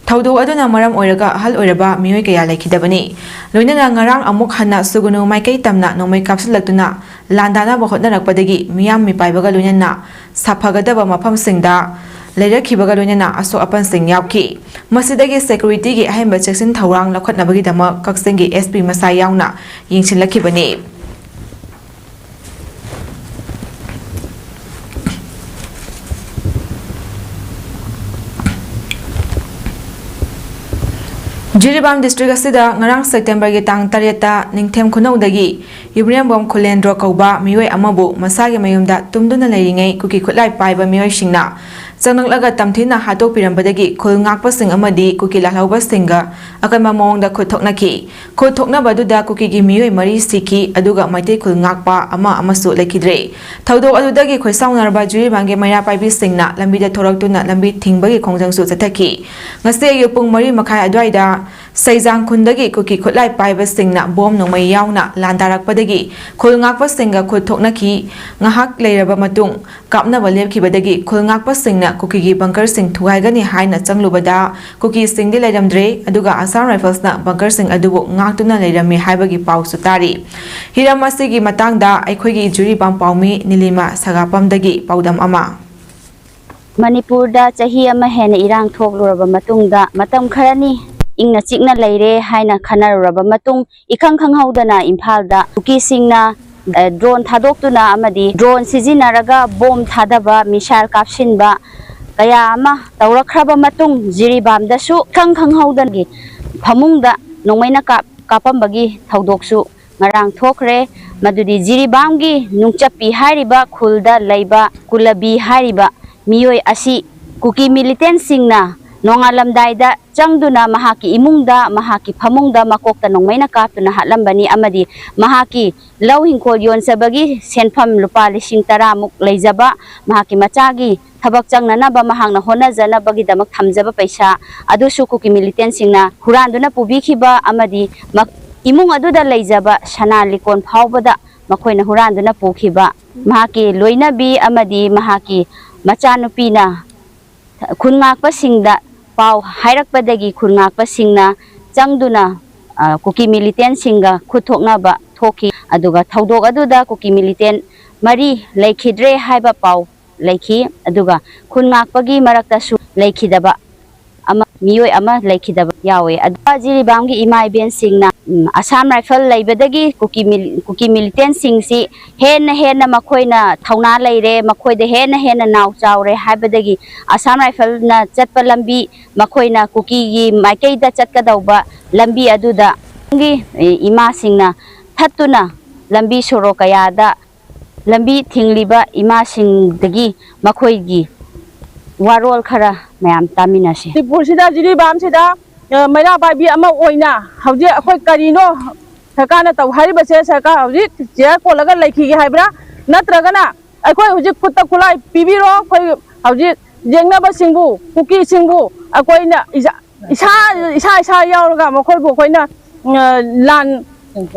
ꯊꯧꯗꯣꯛ ꯑꯗꯨꯅ ꯃꯔꯝ ꯑꯣꯏꯔꯒ ꯑꯍꯜ ꯑꯣꯏꯔꯕ ꯃꯤꯑꯣꯏ ꯀꯌꯥ ꯂꯩꯈꯤꯗꯕꯅꯤ꯫ ꯂꯣꯏꯅꯅ ꯉꯔꯥꯡ ꯑꯃꯨꯛ ꯍꯟꯅ ꯁꯨꯒꯨꯅꯨ ꯃꯥꯏꯀꯩ ꯇꯝꯅ ꯅꯣꯡꯃꯩ ꯀꯥꯞꯁꯤꯜꯂꯛꯇꯨꯅ ꯂꯥꯟꯗꯥꯅꯕ ꯍꯣꯠꯅꯔꯛꯄꯗꯒꯤ ꯃꯤꯌꯥꯝ ꯃꯤꯄꯥꯏꯕꯒ ꯂꯣꯏꯅꯅ ꯁꯥꯐꯒꯗꯕ ꯃꯐꯝꯁꯤꯡꯗ ꯂꯩꯔꯛꯈꯤꯕꯒ ꯂꯣꯏꯅꯅ ꯑꯁꯣꯛ ꯑꯄꯟꯁꯤꯡ ꯌꯥꯎꯈꯤ꯫ ꯃꯁꯤꯗꯒꯤ ꯁꯦꯀ꯭ꯌꯨꯔꯤꯇꯤꯒꯤ ꯑꯍꯦꯟꯕ ꯆꯦꯛꯁꯤꯟ ꯊꯧꯔꯥꯡ ꯂꯧꯈꯠꯅꯕꯒꯤꯗꯃꯛ ꯀꯛꯆꯤꯡꯒꯤ ꯑꯦꯁ ꯄꯤ ꯃꯁꯥ ꯌꯥꯎꯅ ꯌꯦꯡꯁꯤꯜꯂꯛꯈꯤꯕꯅꯤ꯫ ꯖꯤꯔꯤꯕꯥꯝ ꯗꯤꯁꯇ꯭ꯔꯤꯛ ꯑꯁꯤꯗ ꯉꯔꯥꯡ ꯁꯦꯞꯇꯦꯝꯕꯔꯒꯤ ꯇꯥꯡ ꯇꯔꯦꯠꯇ ꯅꯤꯡꯊꯦꯝ ꯈꯨꯅꯧꯗꯒꯤ ꯌꯨꯝꯔꯦꯝꯕꯝ ꯈꯨꯂꯦꯟꯗ꯭ꯔꯣ ꯀꯧꯕ ꯃꯤꯑꯣꯏ ꯑꯃꯕꯨ ꯃꯁꯥꯒꯤ ꯃꯌꯨꯝꯗ ꯇꯨꯝꯗꯨꯅ ꯂꯩꯔꯤꯉꯩ ꯀꯨꯀꯤ ꯈꯨꯠꯂꯥꯏ ꯄꯥꯏꯕ ꯃꯤꯑꯣꯏꯁꯤꯡꯅ ꯆꯪꯂꯛꯂꯒ ꯇꯝꯊꯤꯅ ꯍꯥꯠꯇꯣꯛꯄꯤꯔꯝꯕꯗꯒꯤ ꯈꯨꯜ ꯉꯥꯛꯄꯁꯤꯡ ꯑꯃꯗꯤ ꯀꯨꯀꯤ ꯂꯥꯜꯍꯧꯕꯁꯤꯡꯒ ꯑꯀꯟꯕ ꯃꯑꯣꯡꯗ ꯈꯨꯠ ꯊꯣꯛꯅꯈꯤ꯫ ꯈꯨꯠ ꯊꯣꯛꯅꯕꯗꯨꯗ ꯀꯨꯀꯤꯒꯤ ꯃꯤꯑꯣꯏ ꯃꯔꯤ ꯁꯤꯈꯤ, ꯑꯗꯨꯒ ꯃꯩꯇꯩ ꯈꯨꯜ ꯉꯥꯛꯄ ꯑꯃ ꯑꯃꯁꯨ ꯂꯩꯈꯤꯗ꯭ꯔꯦ꯫ ꯊꯧꯗꯣꯛ ꯑꯗꯨꯗꯒꯤ ꯈꯣꯏꯁꯥꯎꯅꯔꯕ ꯖꯤꯔꯤꯕꯥꯝꯒꯤ ꯃꯩꯔꯥ ꯄꯥꯏꯕꯤꯁꯤꯡꯅ ꯂꯝꯕꯤꯗ ꯊꯣꯔꯛꯇꯨꯅ ꯂꯝꯕꯤ ꯊꯤꯡꯕꯒꯤ ꯈꯣꯡꯖꯪꯁꯨ ꯆꯠꯊꯈꯤ꯫ ꯉꯁꯤ ꯑꯌꯨꯛ ꯄꯨꯡ ꯃꯔꯤ ꯃꯈꯥꯏ ꯑꯗꯨꯋꯥꯏꯗ ꯁꯩꯖꯥꯡ ꯈꯨꯟꯗꯒꯤ ꯀꯨꯀꯤ ꯈꯨꯠꯂꯥꯏ ꯄꯥꯏꯕꯁꯤꯡꯅ ꯕꯣꯝ ꯅꯣꯡꯃꯩ ꯌꯥꯎꯅ ꯂꯥꯟꯗꯥꯔꯛꯄꯗꯒꯤ ꯈꯨꯜ ꯉꯥꯛꯄꯁꯤꯡꯒ ꯈꯨꯠ ꯊꯣꯛꯅꯈꯤ꯫ ꯉꯥꯏꯍꯥꯛ ꯂꯩꯔꯕ ꯃꯇꯨꯡ ꯀꯥꯞꯅꯕ ꯂꯦꯞꯈꯤꯕꯗꯒꯤ ꯈꯨꯜ ꯉꯥꯛꯄꯁꯤꯡꯅ ꯀꯨꯀꯤꯒꯤ ꯕꯪꯀꯔꯁꯤꯡ ꯊꯨꯒꯥꯏꯒꯅꯤ ꯍꯥꯏꯅ ꯆꯪꯂꯨꯕꯗ ꯀꯨꯀꯤꯁꯤꯡꯗꯤ ꯂꯩꯔꯝꯗ꯭ꯔꯦ, ꯑꯗꯨꯒ ꯑꯁꯥꯝ ꯔꯥꯏꯐꯜꯁꯅ ꯕꯪꯀꯔꯁꯤꯡ ꯑꯗꯨꯕꯨ ꯉꯥꯛꯇꯨꯅ ꯂꯩꯔꯝꯃꯤ ꯍꯥꯏꯕꯒꯤ ꯄꯥꯎꯁꯨ ꯇꯥꯔꯤ꯫ ꯍꯤꯔꯝ ꯑꯁꯤꯒꯤ ꯃꯇꯥꯡꯗ ꯑꯩꯈꯣꯏꯒꯤ ꯖꯤꯔꯤꯕꯥꯝ ꯄꯥꯎꯃꯤ ꯅꯤꯂꯤꯃꯥ ꯁꯒꯥꯄꯝꯗꯒꯤ ꯄꯥꯎꯗꯝ ꯑꯃ꯫ ꯃꯅꯤꯄꯨꯔꯗ ꯆꯍꯤ ꯑꯃ ꯍꯦꯟꯅ ꯏꯔꯥꯡ ꯊꯣꯛꯂꯨꯔꯕ ꯃꯇꯨꯡꯗ, ꯃꯇꯝ ꯈꯔꯅꯤ ꯏꯪꯅ ꯆꯤꯛꯅ ꯂꯩꯔꯦ ꯍꯥꯏꯅ ꯈꯟꯅꯔꯨꯔꯕ ꯃꯇꯨꯡ, ꯏꯈꯪ ꯈꯪꯍꯧꯗꯅ ꯏꯝꯐꯥꯜꯗ ꯀꯨꯀꯤꯁꯤꯡꯅ, ꯑ, ꯗ꯭ꯔꯣꯟ ꯊꯥꯗꯣꯛꯇꯨꯅ ꯑꯃꯗꯤ ꯗ꯭ꯔꯣꯟ ꯁꯤꯖꯤꯟꯅꯔꯒ ꯕꯣꯝ ꯊꯥꯗꯕ, ꯃꯤꯁꯥꯏꯜ ꯀꯥꯞꯁꯤꯟꯕ ꯀꯌꯥ ꯑꯃ ꯇꯧꯔꯛꯈ꯭ꯔꯕ ꯃꯇꯨꯡ, ꯖꯤꯔꯤꯕꯥꯝꯗꯁꯨ ꯏꯈꯪ ꯈꯪꯍꯧꯗꯅꯒꯤ ꯐꯃꯨꯡꯗ ꯅꯣꯡꯃꯩꯅ ꯀꯥꯞ-, ꯀꯥꯞꯄꯝꯕꯒꯤ ꯊꯧꯗꯣꯛꯁꯨ ꯉꯔꯥꯡ ꯊꯣꯛꯈ꯭ꯔꯦ꯫ ꯃꯗꯨꯗꯤ ꯖꯤꯔꯤꯕꯥꯝꯒꯤ ꯅꯨꯡꯆꯞꯄꯤ ꯍꯥꯏꯔꯤꯕ ꯈꯨꯜꯗ ꯂꯩꯕ ꯀꯨꯂꯕꯤ ꯍꯥꯏꯔꯤꯕ ꯃꯤꯑꯣꯏ ꯑꯁꯤ ꯀꯨꯀꯤ ꯃꯤꯂꯤꯇꯦꯟꯁꯤꯡꯅ ꯅꯣꯡꯉꯥꯜꯂꯝꯗꯥꯏꯗ ꯆꯪꯗꯨꯅ ꯃꯍꯥꯛꯀꯤ ꯏꯃꯨꯡꯗ, ꯃꯍꯥꯛꯀꯤ ꯐꯃꯨꯡꯗ ꯃꯀꯣꯛꯇ ꯅꯣꯡꯃꯩꯅ ꯀꯥꯞꯇꯨꯅ ꯍꯥꯠꯂꯝꯕꯅꯤ ꯑꯃꯗꯤ ꯃꯍꯥꯛꯀꯤ ꯂꯧ ꯍꯤꯡꯈꯣꯜ ꯌꯣꯟꯖꯕꯒꯤ ꯁꯦꯟꯐꯝ ꯂꯨꯄꯥ ꯂꯤꯁꯤꯡ ꯇꯔꯥꯃꯨꯛ ꯂꯩꯖꯕ ꯃꯍꯥꯛꯀꯤ ꯃꯆꯥꯒꯤ ꯊꯕꯛ ꯆꯪꯅꯅꯕ ꯃꯍꯥꯛꯅ ꯍꯣꯠꯅꯖꯅꯕꯒꯤꯗꯃꯛ ꯊꯝꯖꯕ ꯄꯩꯁꯥ ꯑꯗꯨꯁꯨ ꯀꯨꯀꯤ ꯃꯤꯂꯤꯇꯦꯟꯁꯤꯡꯅ ꯍꯨꯔꯥꯟꯗꯨꯅ ꯄꯨꯕꯤꯈꯤꯕ ꯑꯃꯗꯤ ꯃ-, ꯏꯃꯨꯡ ꯑꯗꯨꯗ ꯂꯩꯖꯕ ꯁꯅꯥ ꯂꯤꯀꯣꯟ ꯐꯥꯎꯕꯗ ꯃꯈꯣꯏꯅ ꯍꯨꯔꯥꯟꯗꯨꯅ ꯄꯨꯈꯤꯕ꯫ ꯃꯍꯥꯛꯀꯤ ꯂꯣꯏꯅꯕꯤ ꯑꯃꯗꯤ ꯃꯍꯥꯛꯀꯤ ꯃꯆꯥꯅꯨꯄꯤꯅ ꯈꯨꯟ ꯉꯥꯛꯄꯁꯤꯡꯗ ꯄꯥꯎ ꯍꯥꯏꯔꯛꯄꯗꯒꯤ ꯈꯨꯟ ꯉꯥꯛꯄꯁꯤꯡꯅ ꯆꯪꯗꯨꯅ, ꯑ, ꯀꯨꯀꯤ ꯃꯤꯂꯤꯇꯦꯟꯁꯤꯡꯒ ꯈꯨꯠ ꯊꯣꯛꯅꯕ ꯊꯣꯛꯈꯤ꯫ ꯑꯗꯨꯒ ꯊꯧꯗꯣꯛ ꯑꯗꯨꯗ ꯀꯨꯀꯤ ꯃꯤꯂꯤꯇꯦꯟ ꯃꯔꯤ ꯂꯩꯈꯤꯗ꯭ꯔꯦ ꯍꯥꯏꯕ ꯄꯥꯎ ꯂꯩꯈꯤ꯫ ꯑꯗꯨꯒ ꯈꯨꯟ ꯉꯥꯛꯄꯒꯤ ꯃꯔꯛꯇꯁꯨ ꯂꯩꯈꯤꯗꯕ ꯑꯃ, ꯃꯤꯑꯣꯏ ꯑꯃ ꯂꯩꯈꯤꯗꯕ ꯌꯥꯎꯋꯦ꯫ ꯑꯗꯨꯒ ꯖꯤꯔꯤꯕꯥꯝꯒꯤ ꯏꯃꯥ ꯏꯕꯦꯟꯁꯤꯡꯅ, ꯎꯝ, ꯑꯁꯥꯝ ꯔꯥꯏꯐꯜ ꯂꯩꯕꯗꯒꯤ ꯀꯨꯀꯤ ꯃꯤꯂꯤ-, ꯀꯨꯀꯤ ꯃꯤꯂꯤꯇꯦꯟꯁꯤꯡꯁꯤ ꯍꯦꯟꯅ ꯍꯦꯟꯅ ꯃꯈꯣꯏꯅ ꯊꯧꯅꯥ ꯂꯩꯔꯦ, ꯃꯈꯣꯏꯗ ꯍꯦꯟꯅ ꯍꯦꯟꯅ ꯅꯥꯎ ꯆꯥꯎꯔꯦ ꯍꯥꯏꯕꯗꯒꯤ ꯑꯁꯥꯝ ꯔꯥꯏꯐꯜꯅ ꯆꯠꯄ ꯂꯝꯕꯤ, ꯃꯈꯣꯏꯅ ꯀꯨꯀꯤꯒꯤ ꯃꯥꯏꯀꯩꯗ ꯆꯠꯀꯗꯧꯕ ꯂꯝꯕꯤ ꯑꯗꯨꯗ ꯏꯃꯥꯁꯤꯡꯅ ꯊꯠꯇꯨꯅ ꯂꯝꯕꯤ ꯁꯣꯔꯣꯛ ꯀꯌꯥꯗ ꯂꯝꯕꯤ ꯊꯤꯡꯂꯤꯕ ꯏꯃꯥꯁꯤꯡꯗꯒꯤ ꯃꯈꯣꯏꯒꯤ ꯋꯥꯔꯣꯜ ꯈꯔ ꯃꯌꯥꯝ ꯇꯥꯃꯤꯟꯅꯁꯤ꯫ ꯃꯅꯤꯄꯨꯔꯁꯤꯗ, ꯖꯤꯔꯤꯕꯥꯝꯁꯤꯗ, ꯑ, ꯃꯩꯔꯥ ꯄꯥꯏꯕꯤ ꯑꯃ ꯑꯣꯏꯅ ꯍꯧꯖꯤꯛ ꯑꯩꯈꯣꯏ ꯀꯔꯤꯅꯣ ꯁꯔꯀꯥꯔꯅ ꯇꯧ ꯍꯥꯏꯔꯤꯕꯁꯦ? ꯁꯔꯀꯥꯔ ꯍꯧꯖꯤꯛ ꯆꯤꯌꯔ ꯀꯣꯜꯂꯒ ꯂꯩꯈꯤꯒꯦ ꯍꯥꯏꯕ꯭ꯔꯥ? ꯅꯠꯇ꯭ꯔꯒꯅ ꯑꯩꯈꯣꯏ ꯍꯧꯖꯤꯛ ꯈꯨꯠꯇ ꯈꯨꯠꯂꯥꯏ ꯄꯤꯕꯤꯔꯣ, ꯑꯩꯈꯣꯏ ꯍꯧꯖꯤꯛ ꯌꯦꯡꯅꯕꯁꯤꯡꯕꯨ, ꯀꯨꯀꯤꯁꯤꯡꯕꯨ ꯑꯩꯈꯣꯏꯅ ꯏꯁꯥ, ꯏꯁꯥ, ꯏꯁꯥ, ꯏꯁꯥ ꯌꯥꯎꯔꯒ ꯃꯈꯣꯏꯕꯨ ꯑꯩꯈꯣꯏꯅ, ꯑ, ꯂꯥꯟ,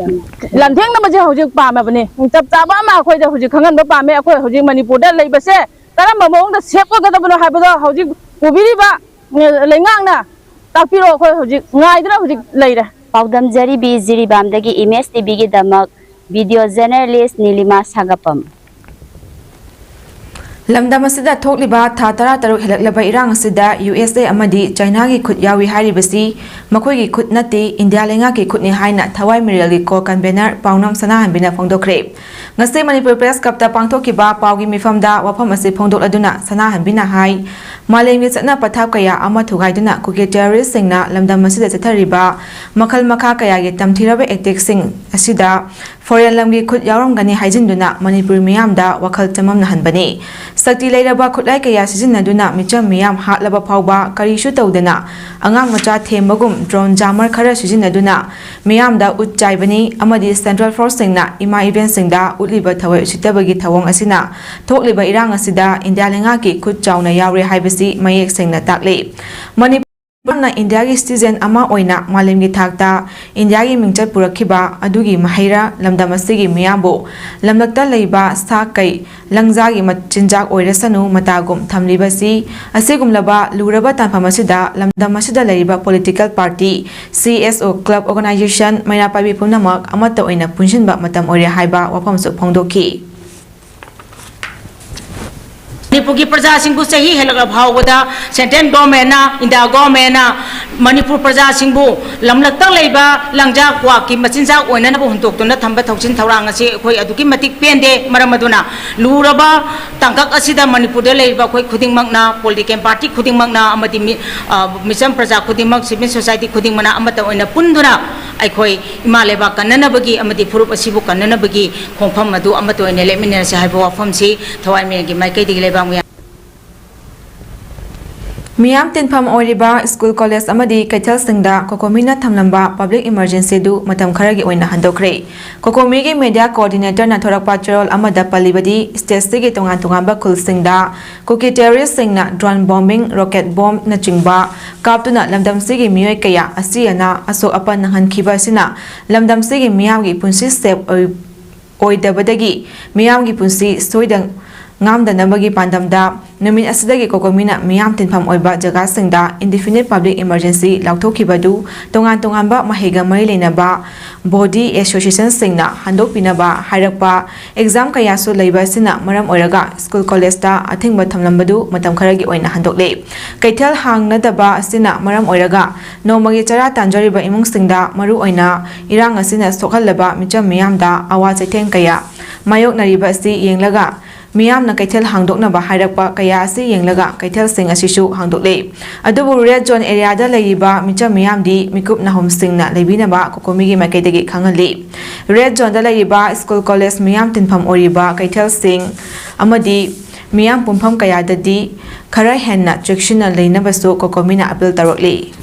ꯂꯥꯟꯊꯦꯡꯅꯕꯁꯦ ꯍꯧꯖꯤꯛ ꯄꯥꯝꯃꯕꯅꯤ꯫ ꯆꯞ ꯆꯥꯕ ꯑꯃ ꯑꯩꯈꯣꯏꯗ ꯍꯧꯖꯤꯛ ꯈꯪꯍꯟꯕ ꯄꯥꯝꯃꯦ꯫ ꯑꯩꯈꯣꯏ ꯍꯧꯖꯤꯛ ꯃꯅꯤꯄꯨꯔꯗ ꯂꯩꯕꯁꯦ ꯀꯔꯝꯕ ꯃꯑꯣꯡꯗ ꯁꯦꯐ ꯑꯣꯏꯒꯗꯕꯅꯣ ꯍꯥꯏꯕꯗꯣ ꯍꯧꯖꯤꯛ ꯄꯨꯕꯤꯔꯤꯕ, ꯑ, ꯂꯩꯉꯥꯛꯅ ꯇꯥꯛꯄꯤꯔꯣ꯫ ꯑꯩꯈꯣꯏ ꯍꯧꯖꯤꯛ ꯉꯥꯏꯗꯨꯅ ꯍꯧꯖꯤꯛ ꯂꯩꯔꯦ꯫ ꯄꯥꯎꯗꯝꯖꯔꯤꯕꯤ ꯖꯤꯔꯤꯕꯥꯝꯗꯒꯤ ꯏꯃꯦꯖ ꯇꯤꯚꯤꯒꯤꯗꯃꯛ ꯚꯤꯗꯤꯑꯣ ꯖꯔꯅꯦꯂꯤꯁ ꯅꯤꯂꯤꯃꯥ ꯁꯥꯒꯞꯄꯝ꯫ ꯂꯝꯗꯝ ꯑꯁꯤꯗ ꯊꯣꯛꯂꯤꯕ ꯊꯥ ꯇꯔꯥꯇꯔꯨꯛ ꯍꯦꯜꯂꯛꯂꯕ ꯏꯔꯥꯡ ꯑꯁꯤꯗ ꯌꯨ ꯑꯦꯁ ꯑꯦ ꯑꯃꯗꯤ ꯆꯥꯏꯅꯥꯒꯤ ꯈꯨꯠ ꯌꯥꯎꯏ ꯍꯥꯏꯔꯤꯕꯁꯤ ꯃꯈꯣꯏꯒꯤ ꯈꯨꯠ ꯅꯠꯇꯦ, ꯏꯟꯗꯤꯌꯥ ꯂꯩꯉꯥꯛꯀꯤ ꯈꯨꯠꯅꯤ ꯍꯥꯏꯅ ꯊꯋꯥꯏ ꯃꯤꯔꯦꯜꯒꯤ ꯀꯣ ꯀꯟꯚꯦꯅꯔ ꯄꯥꯎꯅꯝ ꯁꯅꯥꯍꯟꯕꯤꯅ ꯐꯣꯡꯗꯣꯛꯈ꯭ꯔꯦ꯫ ꯉꯁꯤ ꯃꯅꯤꯄꯨꯔ ꯄ꯭ꯔꯦꯁ ꯀ꯭ꯂꯕꯇ ꯄꯥꯡꯊꯣꯛꯈꯤꯕ ꯄꯥꯎꯒꯤ ꯃꯤꯐꯝꯗ ꯋꯥꯐꯝ ꯑꯁꯤ ꯐꯣꯡꯗꯣꯛꯂꯗꯨꯅ ꯁꯅꯥꯍꯟꯕꯤꯅ ꯍꯥꯏ, ꯃꯥꯂꯦꯝꯒꯤ ꯆꯠꯅ ꯄꯊꯥꯞ ꯀꯌꯥ ꯑꯃ ꯊꯨꯒꯥꯏꯗꯨꯅ ꯀꯨꯀꯤ ꯇꯦꯔꯣꯔꯤꯁꯁꯤꯡꯅ ꯂꯝꯗꯝ ꯑꯁꯤꯗ ꯆꯠꯊꯔꯤꯕ ꯃꯈꯜ ꯃꯈꯥ ꯀꯌꯥꯒꯤ ꯇꯝꯊꯤꯔꯕ ꯑꯦꯇꯦꯛꯁꯤꯡ ꯑꯁꯤꯗ ꯐꯣꯔꯦꯟ ꯂꯝꯒꯤ ꯈꯨꯠ ꯌꯥꯎꯔꯝꯒꯅꯤ ꯍꯥꯏꯖꯤꯟꯗꯨꯅ ꯃꯅꯤꯄꯨꯔ ꯃꯤꯌꯥꯝꯗ ꯋꯥꯈꯜ ꯆꯃꯝꯅꯍꯟꯕꯅꯤ꯫ ꯁꯛꯇꯤ ꯂꯩꯔꯕ ꯈꯨꯠꯂꯥꯏ ꯀꯌꯥ ꯁꯤꯖꯤꯟꯅꯗꯨꯅ ꯃꯤꯆꯝ ꯃꯤꯌꯥꯝ ꯍꯥꯠꯂꯕ ꯐꯥꯎꯕ ꯀꯔꯤꯁꯨ ꯇꯧꯗꯅ ꯑꯉꯥꯡ ꯃꯆꯥ ꯊꯦꯝꯕꯒꯨꯝ ꯗ꯭ꯔꯣꯟ ꯖꯥꯃꯔ ꯈꯔ ꯁꯤꯖꯤꯟꯅꯗꯨꯅ ꯃꯤꯌꯥꯝꯗ ꯎꯠ ꯆꯥꯏꯕꯅꯤ ꯑꯃꯗꯤ ꯁꯦꯟꯇ꯭ꯔꯦꯜ ꯐꯣꯔꯁꯁꯤꯡꯅ ꯏꯃꯥ ꯏꯕꯦꯟꯁꯤꯡꯗ ꯎꯠꯂꯤꯕ ꯊꯋꯥꯏ ꯎꯁꯤꯠꯇꯕꯒꯤ ꯊꯧꯑꯣꯡ ꯑꯁꯤꯅ ꯊꯣꯛꯂꯤꯕ ꯏꯔꯥꯡ ꯑꯁꯤꯗ ꯏꯟꯗꯤꯌꯥ ꯂꯩꯉꯥꯛꯀꯤ ꯈꯨꯠ ꯆꯥꯎꯅ ꯌꯥꯎꯔꯦ ꯍꯥꯏꯕꯁꯤ ꯃꯌꯦꯛ ꯁꯦꯡꯅ ꯇꯥꯛꯂꯤ꯫ ꯃꯅꯤꯄꯨꯔ ꯃꯤꯌꯥꯝꯅ ꯏꯟꯗꯤꯌꯥꯒꯤ ꯁꯤꯇꯤꯖꯦꯟ ꯑꯃ ꯑꯣꯏꯅ ꯃꯥꯂꯦꯝꯒꯤ ꯊꯥꯛꯇ ꯏꯟꯗꯤꯌꯥꯒꯤ ꯃꯤꯡꯆꯠ ꯄꯨꯔꯛꯈꯤꯕ ꯑꯗꯨꯒꯤ ꯃꯍꯩꯔ ꯂꯝꯗꯝ ꯑꯁꯤꯒꯤ ꯃꯤꯌꯥꯝꯕꯨ ꯂꯝꯂꯛꯇ ꯂꯩꯕ ꯁꯥ ꯀꯩ, ꯂꯪꯖꯥꯒꯤ ꯃꯆꯤꯟꯖꯥꯛ ꯑꯣꯏꯔꯁꯅꯨ ꯃꯇꯥꯒꯨꯝ ꯊꯝꯂꯤꯕꯁꯤ, ꯑꯁꯤꯒꯨꯝꯂꯕ ꯂꯨꯔꯕ ꯇꯥꯟꯐꯝ ꯑꯁꯤꯗ ꯂꯝꯗꯝ ꯑꯁꯤꯗ ꯂꯩꯔꯤꯕ political party, C S O, club, organization, ꯃꯩꯔꯥ ꯄꯥꯏꯕꯤ ꯄꯨꯝꯅꯃꯛ ꯑꯃꯠꯇ ꯑꯣꯏꯅ ꯄꯨꯟꯁꯤꯟꯕ ꯃꯇꯝ ꯑꯣꯏꯔꯦ ꯍꯥꯏꯕ ꯋꯥꯐꯝꯁꯨ ꯐꯣꯡꯗꯣꯛꯈꯤ꯫ ꯃꯅꯤꯄꯨꯔꯒꯤ ꯄ꯭ꯔꯖꯥꯁꯤꯡꯕꯨ ꯆꯍꯤ ꯍꯦꯜꯂꯛꯂꯕ ꯐꯥꯎꯕꯗ central governmentꯅ, ꯏꯟꯗꯤꯌꯥ governmentꯅ ꯃꯅꯤꯄꯨꯔ ꯄ꯭ꯔꯖꯥꯁꯤꯡꯕꯨ ꯂꯝꯂꯛꯇ ꯂꯩꯕ ꯂꯪꯖꯥ ꯀ꯭ꯋꯥꯛꯀꯤ ꯃꯆꯤꯟꯖꯥꯛ ꯑꯣꯏꯅꯅꯕ ꯍꯨꯟꯇꯣꯛꯇꯨꯅ ꯊꯝꯕ ꯊꯧꯁꯤꯟ ꯊꯧꯔꯥꯡ ꯑꯁꯤ ꯑꯩꯈꯣꯏ ꯑꯗꯨꯛꯀꯤ ꯃꯇꯤꯛ ꯄꯦꯟꯗꯦ꯫ ꯃꯔꯝ ꯑꯗꯨꯅ ꯂꯨꯔꯕ ꯇꯥꯡꯀꯛ ꯑꯁꯤꯗ ꯃꯅꯤꯄꯨꯔꯗ ꯂꯩꯔꯤꯕ ꯑꯩꯈꯣꯏ ꯈꯨꯗꯤꯡꯃꯛꯅ, political party ꯈꯨꯗꯤꯡꯃꯛꯅ ꯑꯃꯗꯤ ꯃꯤ-, ꯑ, ꯃꯤꯆꯝ ꯄ꯭ꯔꯖꯥ ꯈꯨꯗꯤꯡꯃꯛ, civil society ꯈꯨꯗꯤꯡꯃꯛꯅ ꯑꯃꯠꯇ ꯑꯣꯏꯅ ꯄꯨꯟꯗꯨꯅ ꯑꯩꯈꯣꯏ ꯏꯃꯥ ꯂꯩꯕꯥꯛ ꯀꯟꯅꯅꯕꯒꯤ ꯑꯃꯗꯤ ꯐꯨꯔꯨꯞ ꯑꯁꯤꯕꯨ ꯀꯟꯅꯅꯕꯒꯤ ꯈꯣꯡꯐꯝ ꯑꯗꯨ ꯑꯃꯠꯇ ꯑꯣꯏꯅ ꯂꯦꯞꯃꯤꯟꯅꯔꯁꯤ ꯍꯥꯏꯕ ꯋꯥꯐꯝꯁꯤ ꯊꯋꯥꯏ ꯃꯤꯔꯟꯒꯤ ꯃꯥꯏꯀꯩꯗꯒꯤ ꯂꯩꯕꯥꯛ ꯃꯤꯌꯥꯝ ꯃꯤꯌꯥꯝ ꯇꯤꯟꯐꯝ ꯑꯣꯏꯔꯤꯕ ꯁ꯭ꯀꯨꯜ, ꯀꯣꯂꯦꯖ ꯑꯃꯗꯤ ꯀꯩꯊꯦꯜꯁꯤꯡꯗ ꯀꯣꯀꯣꯃꯤꯅ ꯊꯝꯂꯝꯕ public emergency ꯑꯗꯨ ꯃꯇꯝ ꯈꯔꯒꯤ ꯑꯣꯏꯅ ꯍꯟꯗꯣꯛꯈ꯭ꯔꯦ꯫ ꯀꯣꯀꯣꯃꯤꯒꯤ media coordinatorꯅ ꯊꯣꯔꯛꯄ ꯆꯦꯔꯣꯜ ꯑꯃꯗ ꯄꯜꯂꯤꯕꯗꯤ, stateꯁꯤꯒꯤ ꯇꯣꯉꯥꯟ ꯇꯣꯉꯥꯟꯕ ꯈꯨꯜꯁꯤꯡꯗ ꯀꯨꯀꯤ terroristꯁꯤꯡꯅ drone bombing, rocket bombꯅꯆꯤꯡꯕ ꯀꯥꯞꯇꯨꯅ ꯂꯝꯗꯝꯁꯤꯒꯤ ꯃꯤꯑꯣꯏ ꯀꯌꯥ ꯑꯁꯤ ꯑꯅꯥ, ꯑꯁꯣꯛ ꯑꯄꯟ ꯅꯪꯍꯟꯈꯤꯕ ꯑꯁꯤꯅ ꯂꯝꯗꯝꯁꯤꯒꯤ ꯃꯤꯌꯥꯝꯒꯤ ꯄꯨꯟꯁꯤ safe ꯑꯣꯏ-, ꯑꯣꯏꯗꯕꯗꯒꯤ ꯃꯤꯌꯥꯝꯒꯤ ꯄꯨꯟꯁꯤ ꯁꯣꯏꯗ ꯉꯥꯝꯗꯅꯕꯒꯤ ꯄꯥꯟꯗꯝꯗ ꯅꯨꯃꯤꯠ ꯑꯁꯤꯗꯒꯤ ꯀꯣꯀꯣꯃꯤꯅ ꯃꯤꯌꯥꯝ ꯇꯤꯟꯐꯝ ꯑꯣꯏꯕ ꯖꯒꯥꯁꯤꯡꯗ indefinite public emergency ꯂꯥꯎꯊꯣꯛꯈꯤꯕꯗꯨ ꯇꯣꯉꯥꯟ ꯇꯣꯉꯥꯟꯕ ꯃꯍꯩꯒ ꯃꯔꯤ ꯂꯩꯅꯕ body associationꯁꯤꯡꯅ ꯍꯟꯗꯣꯛꯄꯤꯅꯕ ꯍꯥꯏꯔꯛꯄ, exam ꯀꯌꯥꯁꯨ ꯂꯩꯕ ꯑꯁꯤꯅ ꯃꯔꯝ ꯑꯣꯏꯔꯒ ꯁ꯭ꯀꯨꯜ, ꯀꯣꯂꯦꯖꯇ ꯑꯊꯤꯡꯕ ꯊꯝꯂꯝꯕꯗꯨ ꯃꯇꯝ ꯈꯔꯒꯤ ꯑꯣꯏꯅ ꯍꯟꯗꯣꯛꯂꯦ꯫ ꯀꯩꯊꯦꯜ ꯍꯥꯡꯅꯗꯕ ꯑꯁꯤꯅ ꯃꯔꯝ ꯑꯣꯏꯔꯒ ꯅꯣꯡꯃꯒꯤ ꯆꯔꯥ ꯇꯥꯟꯖꯔꯤꯕ ꯏꯃꯨꯡꯁꯤꯡꯗ, ꯃꯔꯨꯑꯣꯏꯅ ꯏꯔꯥꯡ ꯑꯁꯤꯅ ꯁꯣꯛꯍꯜꯂꯕ ꯃꯤꯆꯝ ꯃꯤꯌꯥꯝꯗ ꯑꯋꯥ ꯆꯩꯊꯦꯡ ꯀꯌꯥ ꯃꯥꯌꯣꯛꯅꯔꯤꯕ ꯑꯁꯤ ꯌꯦꯡꯂꯒ, ꯃꯤꯌꯥꯝꯅ ꯀꯩꯊꯦꯜ ꯍꯥꯡꯗꯣꯛꯅꯕ ꯍꯥꯏꯔꯛꯄ ꯀꯌꯥ ꯑꯁꯤ ꯌꯦꯡꯂꯒ ꯀꯩꯊꯦꯜꯁꯤꯡ ꯑꯁꯤꯁꯨ ꯍꯥꯡꯗꯣꯛꯂꯦ꯫ ꯑꯗꯨꯕꯨ red zone areaꯗ ꯂꯩꯔꯤꯕ ꯃꯤꯆꯝ ꯃꯤꯌꯥꯝꯗꯤ ꯃꯤꯀꯨꯞ ꯅꯥꯍꯨꯝꯁꯤꯡꯅ ꯂꯩꯕꯤꯅꯕ ꯀꯣꯀꯣꯃꯤꯒꯤ ꯃꯥꯏꯀꯩꯗꯒꯤ ꯈꯪꯍꯜꯂꯤ꯫ Red zoneꯗ ꯂꯩꯔꯤꯕ ꯁ꯭ꯀꯨꯜ, ꯀꯣꯂꯦꯖ, ꯃꯤꯌꯥꯝ ꯇꯤꯟꯐꯝ ꯑꯣꯏꯔꯤꯕ ꯀꯩꯊꯦꯜꯁꯤꯡ ꯑꯃꯗꯤ ꯃꯤꯌꯥꯝ ꯄꯨꯟꯐꯝ ꯀꯌꯥꯗꯗꯤ ꯈꯔ ꯍꯦꯟꯅ ꯆꯦꯛꯁꯤꯟꯅ ꯂꯩꯅꯕꯁꯨ ꯀꯣꯀꯣꯃꯤꯅ appeal ꯇꯧꯔꯛꯂꯤ꯫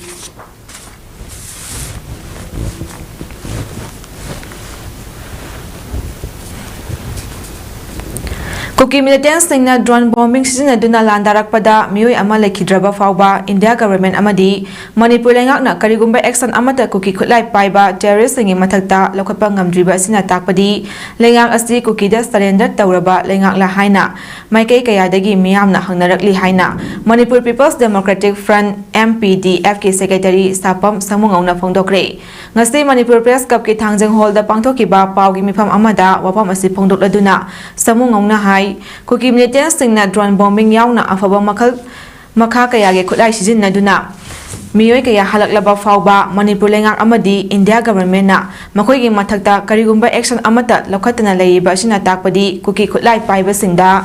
ꯀꯨꯀꯤ ꯃꯤꯂꯤꯇꯦꯟꯁꯁꯤꯡꯅ ꯗ꯭ꯔꯣꯟ ꯕꯣꯝꯕꯤꯡ ꯁꯤꯖꯤꯟꯅꯗꯨꯅ ꯂꯥꯟꯗꯥꯔꯛꯄꯗ ꯃꯤꯑꯣꯏ ꯑꯃ ꯂꯩꯈꯤꯗ꯭ꯔꯕ ꯐꯥꯎꯕ ꯏꯟꯗꯤꯌꯥ ꯒꯚꯔꯟꯃꯦꯟꯠ ꯑꯃꯗꯤ ꯃꯅꯤꯄꯨꯔ ꯂꯩꯉꯥꯛꯅ ꯀꯔꯤꯒꯨꯝꯕ ꯑꯦꯛꯁꯟ ꯑꯃꯠꯇ ꯀꯨꯀꯤ ꯈꯨꯠꯂꯥꯏ ꯄꯥꯏꯕ ꯇꯦꯔꯣꯔꯤꯁ꯭ꯠꯁꯤꯡꯒꯤ ꯃꯊꯛꯇ ꯂꯧꯈꯠꯄ ꯉꯝꯗ꯭ꯔꯤꯕ ꯑꯁꯤꯅ ꯇꯥꯛꯄꯗꯤ ꯂꯩꯉꯥꯛ ꯑꯁꯤ ꯀꯨꯀꯤꯗ ꯁꯔꯦꯟꯗꯔ ꯇꯧꯔꯕ ꯂꯩꯉꯥꯛꯂ ꯍꯥꯏꯅ ꯃꯥꯏꯀꯩ ꯀꯌꯥꯗꯒꯤ ꯃꯤꯌꯥꯝꯅ ꯍꯪꯅꯔꯛꯂꯤ ꯍꯥꯏꯅ Manipur peoples democratic front, M P D F, ꯀꯤ ꯁꯦꯀ꯭ꯔꯦꯇꯔꯤ ꯁꯥꯄꯝ ꯁꯥꯃꯨꯉꯧꯅ ꯐꯣꯡꯗꯣꯛꯈ꯭ꯔꯦ꯫ ꯉꯁꯤ ꯃꯅꯤꯄꯨꯔ ꯄ꯭ꯔꯦꯁ ꯀ꯭ꯂꯕꯀꯤ ꯊꯥꯡꯖꯤꯡ ꯍꯣꯜꯗ ꯄꯥꯡꯊꯣꯛꯈꯤꯕ ꯄꯥꯎꯒꯤ ꯃꯤꯐꯝ ꯑꯃꯗ ꯋꯥꯐꯝ ꯑꯁꯤ ꯐꯣꯡꯗꯣꯛꯂꯗꯨꯅ ꯁꯥꯃꯨꯉꯧꯅ ꯍꯥꯏ, ꯀꯨꯀꯤ ꯃꯤꯂꯤꯇꯦꯟꯠꯁꯤꯡꯅ ꯗ꯭ꯔꯣꯟ ꯕꯣꯝꯕꯤꯡ ꯌꯥꯎꯅ ꯑꯐꯕ ꯃꯈꯜ ꯃꯈꯥ ꯀꯌꯥꯒꯤ ꯈꯨꯠꯂꯥꯏ ꯁꯤꯖꯤꯟꯅꯗꯨꯅ ꯃꯤꯑꯣꯏ ꯀꯌꯥ ꯍꯜꯂꯛꯂꯕ ꯐꯥꯎꯕ ꯃꯅꯤꯄꯨꯔ ꯂꯩꯉꯥꯛ ꯑꯃꯗꯤ ꯏꯟꯗꯤꯌꯥ ꯒꯚꯔꯟꯃꯦꯟꯠꯅ ꯃꯈꯣꯏꯒꯤ ꯃꯊꯛꯇ ꯀꯔꯤꯒꯨꯝꯕ ꯑꯦꯛꯁꯟ ꯑꯃꯠꯇ ꯂꯧꯈꯠꯇꯅ ꯂꯩꯔꯤꯕ ꯑꯁꯤꯅ ꯇꯥꯛꯄꯗꯤ ꯀꯨꯀꯤ ꯈꯨꯠꯂꯥꯏ ꯄꯥꯏꯕꯁꯤꯡꯗ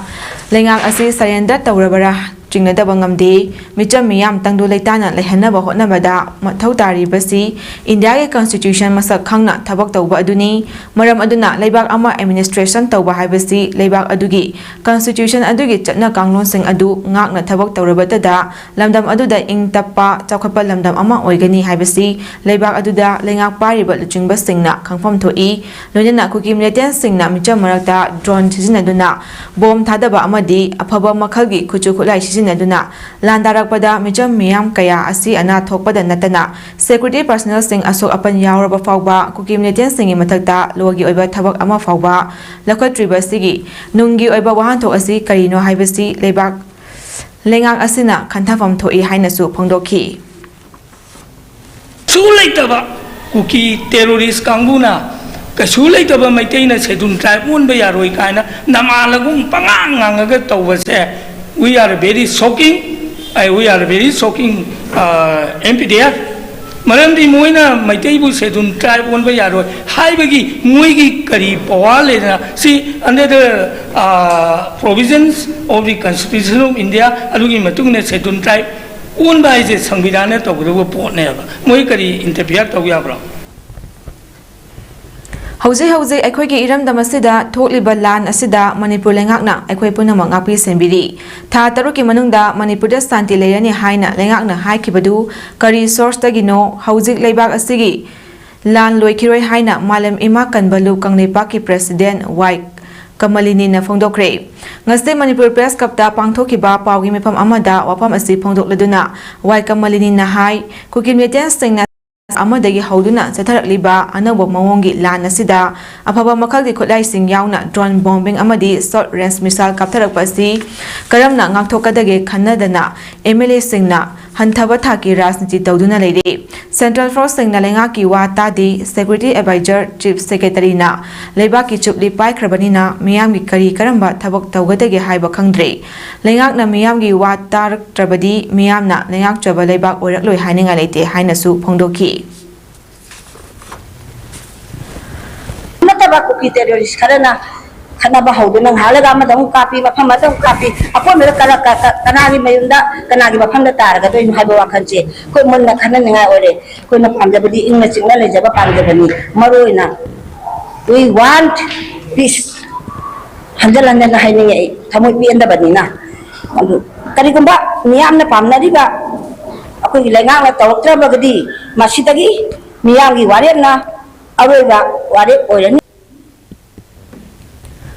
ꯂꯩꯉꯥꯛ ꯑꯁꯤ ꯁꯔꯦꯟꯗꯔ ꯇꯧꯔꯕꯔꯥ ꯆꯤꯡꯅꯗꯕ ꯉꯝꯗꯦ꯫ ꯃꯤꯆꯝ ꯃꯤꯌꯥꯝ ꯇꯪꯗꯨ ꯂꯩꯇꯥꯅ ꯂꯩꯍꯟꯅꯕ ꯍꯣꯠꯅꯕꯗ ꯃꯊꯧ ꯇꯥꯔꯤꯕꯁꯤ ꯏꯟꯗꯤꯌꯥꯒꯤ ꯀꯟꯁꯇꯤꯇ꯭ꯌꯨꯁꯟ ꯃꯁꯛ ꯈꯪꯅ ꯊꯕꯛ ꯇꯧꯕ ꯑꯗꯨꯅꯤ꯫ ꯃꯔꯝ ꯑꯗꯨꯅ ꯂꯩꯕꯥꯛ ꯑꯃ ꯑꯦꯗꯃꯤꯅꯤꯁꯇ꯭ꯔꯦꯁꯟ ꯇꯧꯕ ꯍꯥꯏꯕꯁꯤ ꯂꯩꯕꯥꯛ ꯑꯗꯨꯒꯤ ꯀꯟꯁꯇꯤꯇ꯭ꯌꯨꯁꯟ ꯑꯗꯨꯒꯤ ꯆꯠꯅ ꯀꯥꯡꯂꯣꯟꯁꯤꯡ ꯑꯗꯨ ꯉꯥꯛꯅ ꯊꯕꯛ ꯇꯧꯔꯕꯇꯗ ꯂꯝꯗꯝ ꯑꯗꯨꯗ ꯏꯪ ꯇꯞꯄ ꯆꯥꯎꯈꯠꯄ ꯂꯝꯗꯝ ꯑꯃ ꯑꯣꯏꯒꯅꯤ ꯍꯥꯏꯕꯁꯤ ꯂꯩꯕꯥꯛ ꯑꯗꯨꯗ ꯂꯩꯉꯥꯛ ꯄꯥꯏꯔꯤꯕ ꯂꯨꯆꯤꯡꯕꯁꯤꯡꯅ ꯈꯪꯐꯝ ꯊꯣꯛꯏ꯫ ꯂꯣꯏꯅꯅ ꯀꯨꯀꯤ ꯃꯤꯂꯤꯇꯦꯟꯠꯁꯤꯡꯅ ꯃꯤꯆꯝ ꯃꯔꯛꯇ ꯗ꯭ꯔꯣꯟ ꯁꯤꯖꯤꯟꯅꯗꯨꯅ ꯕꯣꯝ ꯊꯥꯗꯕ ꯑꯃꯗꯤ ꯑꯐꯕ ꯃꯈꯜꯒꯤ ꯈꯨꯠꯁꯨ ꯈꯨꯠꯂꯥꯏ ꯁꯤꯖꯤꯟꯅꯗꯨꯅ ꯂꯥꯟꯗꯥꯔꯛꯄꯗ ꯃꯤꯆꯝ ꯃꯤꯌꯥꯝ ꯀꯌꯥ ꯑꯁꯤ ꯑꯅꯥ ꯊꯣꯛꯄꯗ ꯅꯠꯇꯅ ꯁꯦꯀ꯭ꯌꯨꯔꯤꯇꯤ ꯄꯥꯔꯁꯣꯅꯦꯜꯁꯤꯡ ꯑꯁꯣꯛ ꯑꯄꯟ ꯌꯥꯎꯔꯕ ꯐꯥꯎꯕ ꯀꯨꯀꯤ ꯃꯤꯂꯤꯇꯦꯟꯠꯁꯤꯡꯒꯤ ꯃꯊꯛꯇ ꯂꯣꯒꯤ ꯑꯣꯏꯕ ꯊꯕꯛ ꯑꯃ ꯐꯥꯎꯕ ꯂꯧꯈꯠꯇ꯭ꯔꯤꯕ ꯑꯁꯤꯒꯤ ꯅꯨꯡꯒꯤ ꯑꯣꯏꯕ ꯋꯥꯍꯟꯊꯣꯛ ꯑꯁꯤ ꯀꯔꯤꯅꯣ ꯍꯥꯏꯕꯁꯤ ꯂꯩꯕꯥꯛ ꯂꯩꯉꯥꯛ ꯑꯁꯤꯅ ꯈꯟꯊꯐꯝ ꯊꯣꯛꯏ ꯍꯥꯏꯅꯁꯨ ꯐꯣꯡꯗꯣꯛꯈꯤ꯫ ꯁꯨ ꯂꯩꯇꯕ ꯀꯨꯀꯤ ꯇꯦꯔꯣꯔꯤꯁ ꯀꯥꯡꯕꯨꯅ ꯀꯩꯁꯨ ꯂꯩꯇꯕ ꯃꯩꯇꯩꯅ ꯁꯦꯗꯨꯜ ꯇ꯭ꯔꯥꯏꯕ ꯑꯣꯟꯕ ꯌꯥꯔꯣꯏ ꯀꯥꯏꯅ ꯅꯃꯥꯟꯅꯒꯨꯝ ꯄꯉꯥꯡ ꯉꯥꯡꯉꯒ ꯇꯧꯕꯁꯦ, we are very shocking, we are very shocking, M P D F꯫ ꯃꯔꯝꯗꯤ ꯃꯣꯏꯅ ꯃꯩꯇꯩꯕꯨ ꯁꯦꯗꯨꯜ ꯇ꯭ꯔꯥꯏꯕ ꯑꯣꯟꯕ ꯌꯥꯔꯣꯏ ꯍꯥꯏꯕꯒꯤ ꯃꯣꯏꯒꯤ ꯀꯔꯤ ꯄꯋꯥꯔ ꯂꯩꯗꯅ? ꯁꯤ under the provisions of the Constitution of India ꯑꯗꯨꯒꯤ ꯃꯇꯨꯡ ꯏꯟꯅ ꯁꯦꯗꯨꯜ ꯇ꯭ꯔꯥꯏꯕ ꯑꯣꯟꯕ ꯍꯥꯏꯁꯦ ꯁꯪꯕꯤꯙꯥꯟꯅ ꯇꯧꯒꯗꯧꯕ ꯄꯣꯠꯅꯦꯕ꯫ ꯃꯣꯏ ꯀꯔꯤ ꯏꯟꯇꯔꯐꯤꯌꯔ ꯇꯧ ꯌꯥꯕ꯭ꯔꯣ? ꯍꯧꯖꯤꯛ ꯍꯧꯖꯤꯛ ꯑꯩꯈꯣꯏꯒꯤ ꯏꯔꯝꯗꯝ ꯑꯁꯤꯗ ꯊꯣꯛꯂꯤꯕ ꯂꯥꯟ ꯑꯁꯤꯗ ꯃꯅꯤꯄꯨꯔ ꯂꯩꯉꯥꯛꯅ ꯑꯩꯈꯣꯏ ꯄꯨꯝꯅꯃꯛ ꯉꯥꯛꯄꯤ ꯁꯦꯟꯕꯤꯔꯤ꯫ ꯊꯥ ꯇꯔꯨꯛꯀꯤ ꯃꯅꯨꯡꯗ ꯃꯅꯤꯄꯨꯔꯗ ꯁꯥꯟꯇꯤ ꯂꯩꯔꯅꯤ ꯍꯥꯏꯅ ꯂꯩꯉꯥꯛꯅ ꯍꯥꯏꯈꯤꯕꯗꯨ ꯀꯔꯤ ꯁꯣꯔꯁꯇꯒꯤꯅꯣ? ꯍꯧꯖꯤꯛ ꯂꯩꯕꯥꯛ ꯑꯁꯤꯒꯤ ꯂꯥꯟ ꯂꯣꯏꯈꯤꯔꯣꯏ ꯍꯥꯏꯅ ꯃꯥꯂꯦꯝ ꯏꯃꯥ ꯀꯟꯕ ꯂꯨꯞ ꯀꯪꯂꯩꯄꯥꯛꯀꯤ ꯄ꯭ꯔꯦꯁꯤꯗꯦꯟꯠ ꯋꯥꯏ ꯀꯃꯂꯤꯅꯤꯅ ꯐꯣꯡꯗꯣꯛꯈ꯭ꯔꯦ꯫ ꯉꯁꯤ ꯃꯅꯤꯄꯨꯔ ꯄ꯭ꯔꯦꯁ ꯀ꯭ꯂꯕꯇ ꯄꯥꯡꯊꯣꯛꯈꯤꯕ ꯄꯥꯎꯒꯤ ꯃꯤꯐꯝ ꯑꯃꯗ ꯋꯥꯐꯝ ꯑꯁꯤ ꯐꯣꯡꯗꯣꯛꯂꯗꯨꯅ ꯋꯥꯏ ꯀꯃꯂꯤꯅꯤꯅ ꯍꯥꯏ, ꯀꯨꯀꯤ ꯃꯤꯂꯤꯇꯦꯟꯁꯁꯤꯡꯅ ꯑꯃꯗꯒꯤ ꯍꯧꯗꯨꯅ ꯆꯠꯊꯔꯛꯂꯤꯕ ꯑꯅꯧꯕ ꯃꯑꯣꯡꯒꯤ ꯂꯥꯟ ꯑꯁꯤꯗ ꯑꯐꯕ ꯃꯈꯜꯒꯤ ꯈꯨꯠꯂꯥꯏꯁꯤꯡ ꯌꯥꯎꯅ drone bombing ꯑꯃꯗꯤ short range missile ꯀꯥꯞꯊꯔꯛꯄ ꯑꯁꯤ ꯀꯔꯝꯅ ꯉꯥꯛꯊꯣꯛꯀꯗꯒꯦ ꯈꯟꯅꯗꯅ MLAꯁꯤꯡꯅ ꯍꯟꯊꯕ ꯊꯥꯛꯀꯤ ꯔꯥꯖꯅꯤꯇꯤ ꯇꯧꯗꯨꯅ ꯂꯩꯔꯤ꯫ Central Forceꯁꯤꯡꯅ ꯂꯩꯉꯥꯛꯀꯤ ꯋꯥ ꯇꯥꯗꯦ, Security Advisor, Chief Secretaryꯅ ꯂꯩꯕꯥꯛꯀꯤ ꯆꯨꯞꯂꯤ ꯄꯥꯏꯈ꯭ꯔꯕꯅꯤꯅ ꯃꯤꯌꯥꯝꯒꯤ ꯀꯔꯤ ꯀꯔꯝꯕ ꯊꯕꯛ ꯇꯧꯒꯗꯒꯦ ꯍꯥꯏꯕ ꯈꯪꯗ꯭ꯔꯦ꯫ ꯂꯩꯉꯥꯛꯅ ꯃꯤꯌꯥꯝꯒꯤ ꯋꯥ ꯇꯥꯔꯛꯇ꯭ꯔꯕꯗꯤ ꯃꯤꯌꯥꯝꯅ ꯂꯩꯉꯥꯛꯆꯕ ꯂꯩꯕꯥꯛ ꯑꯣꯏꯔꯛꯂꯣꯏ ꯍꯥꯏꯅꯤꯡꯉꯥꯏ ꯂꯩꯇꯦ ꯍꯥꯏꯅꯁꯨ ꯐꯣꯡꯗꯣꯛꯈꯤ꯫ ꯅꯠꯇꯕ ꯀꯨꯀꯤ terrorist ꯈꯔꯅ ꯈꯠꯅꯕ ꯍꯧꯗꯨꯅ ꯉꯥꯏꯍꯥꯛ ꯂꯩꯒ ꯑꯃꯗ ꯑꯃꯨꯛ ꯀꯥꯞꯄꯤ, ꯃꯐꯝ ꯑꯃꯗ ꯑꯃꯨꯛ ꯀꯥꯞꯄꯤ, ꯑꯀꯣꯟꯕꯗ ꯀꯅꯥ-, ꯀ-, ꯀ-, ꯀꯅꯥꯒꯤ ꯃꯌꯨꯝꯗ, ꯀꯅꯥꯒꯤ ꯃꯐꯝꯗ ꯇꯥꯔꯒꯗꯣꯏꯅꯣ ꯍꯥꯏꯕ ꯋꯥꯈꯜꯁꯦ ꯑꯩꯈꯣꯏ ꯃꯨꯟꯅ ꯈꯟꯅꯅꯤꯡꯉꯥꯏ ꯑꯣꯏꯔꯦ꯫ ꯑꯩꯈꯣꯏꯅ ꯄꯥꯝꯖꯕꯗꯤ ꯏꯪꯅ ꯆꯤꯛꯅ ꯂꯩꯖꯕ ꯄꯥꯝꯖꯕꯅꯤ꯫ ꯃꯔꯨ ꯑꯣꯏꯅ we want peace꯫ ꯍꯟꯖꯟ ꯍꯟꯖꯟꯅ ꯍꯥꯏꯅꯤꯡꯉꯦ ꯑꯩ, ꯊꯃꯣꯏ ꯄꯦꯟꯗꯕꯅꯤꯅ꯫ ꯑꯗꯨ ꯀꯔꯤꯒꯨꯝꯕ ꯃꯤꯌꯥꯝꯅ ꯄꯥꯝꯅꯔꯤꯕ ꯑꯩꯈꯣꯏꯒꯤ ꯂꯩꯉꯥꯛꯅ ꯇꯧꯔꯛꯇ꯭ꯔꯕꯒꯗꯤ ꯃꯁꯤꯗꯒꯤ ꯃꯤꯌꯥꯝꯒꯤ ꯋꯥꯔꯦꯞꯅ ꯑꯔꯣꯏꯕ ꯋꯥꯔꯦꯞ ꯑꯣꯏꯔꯅꯤ꯫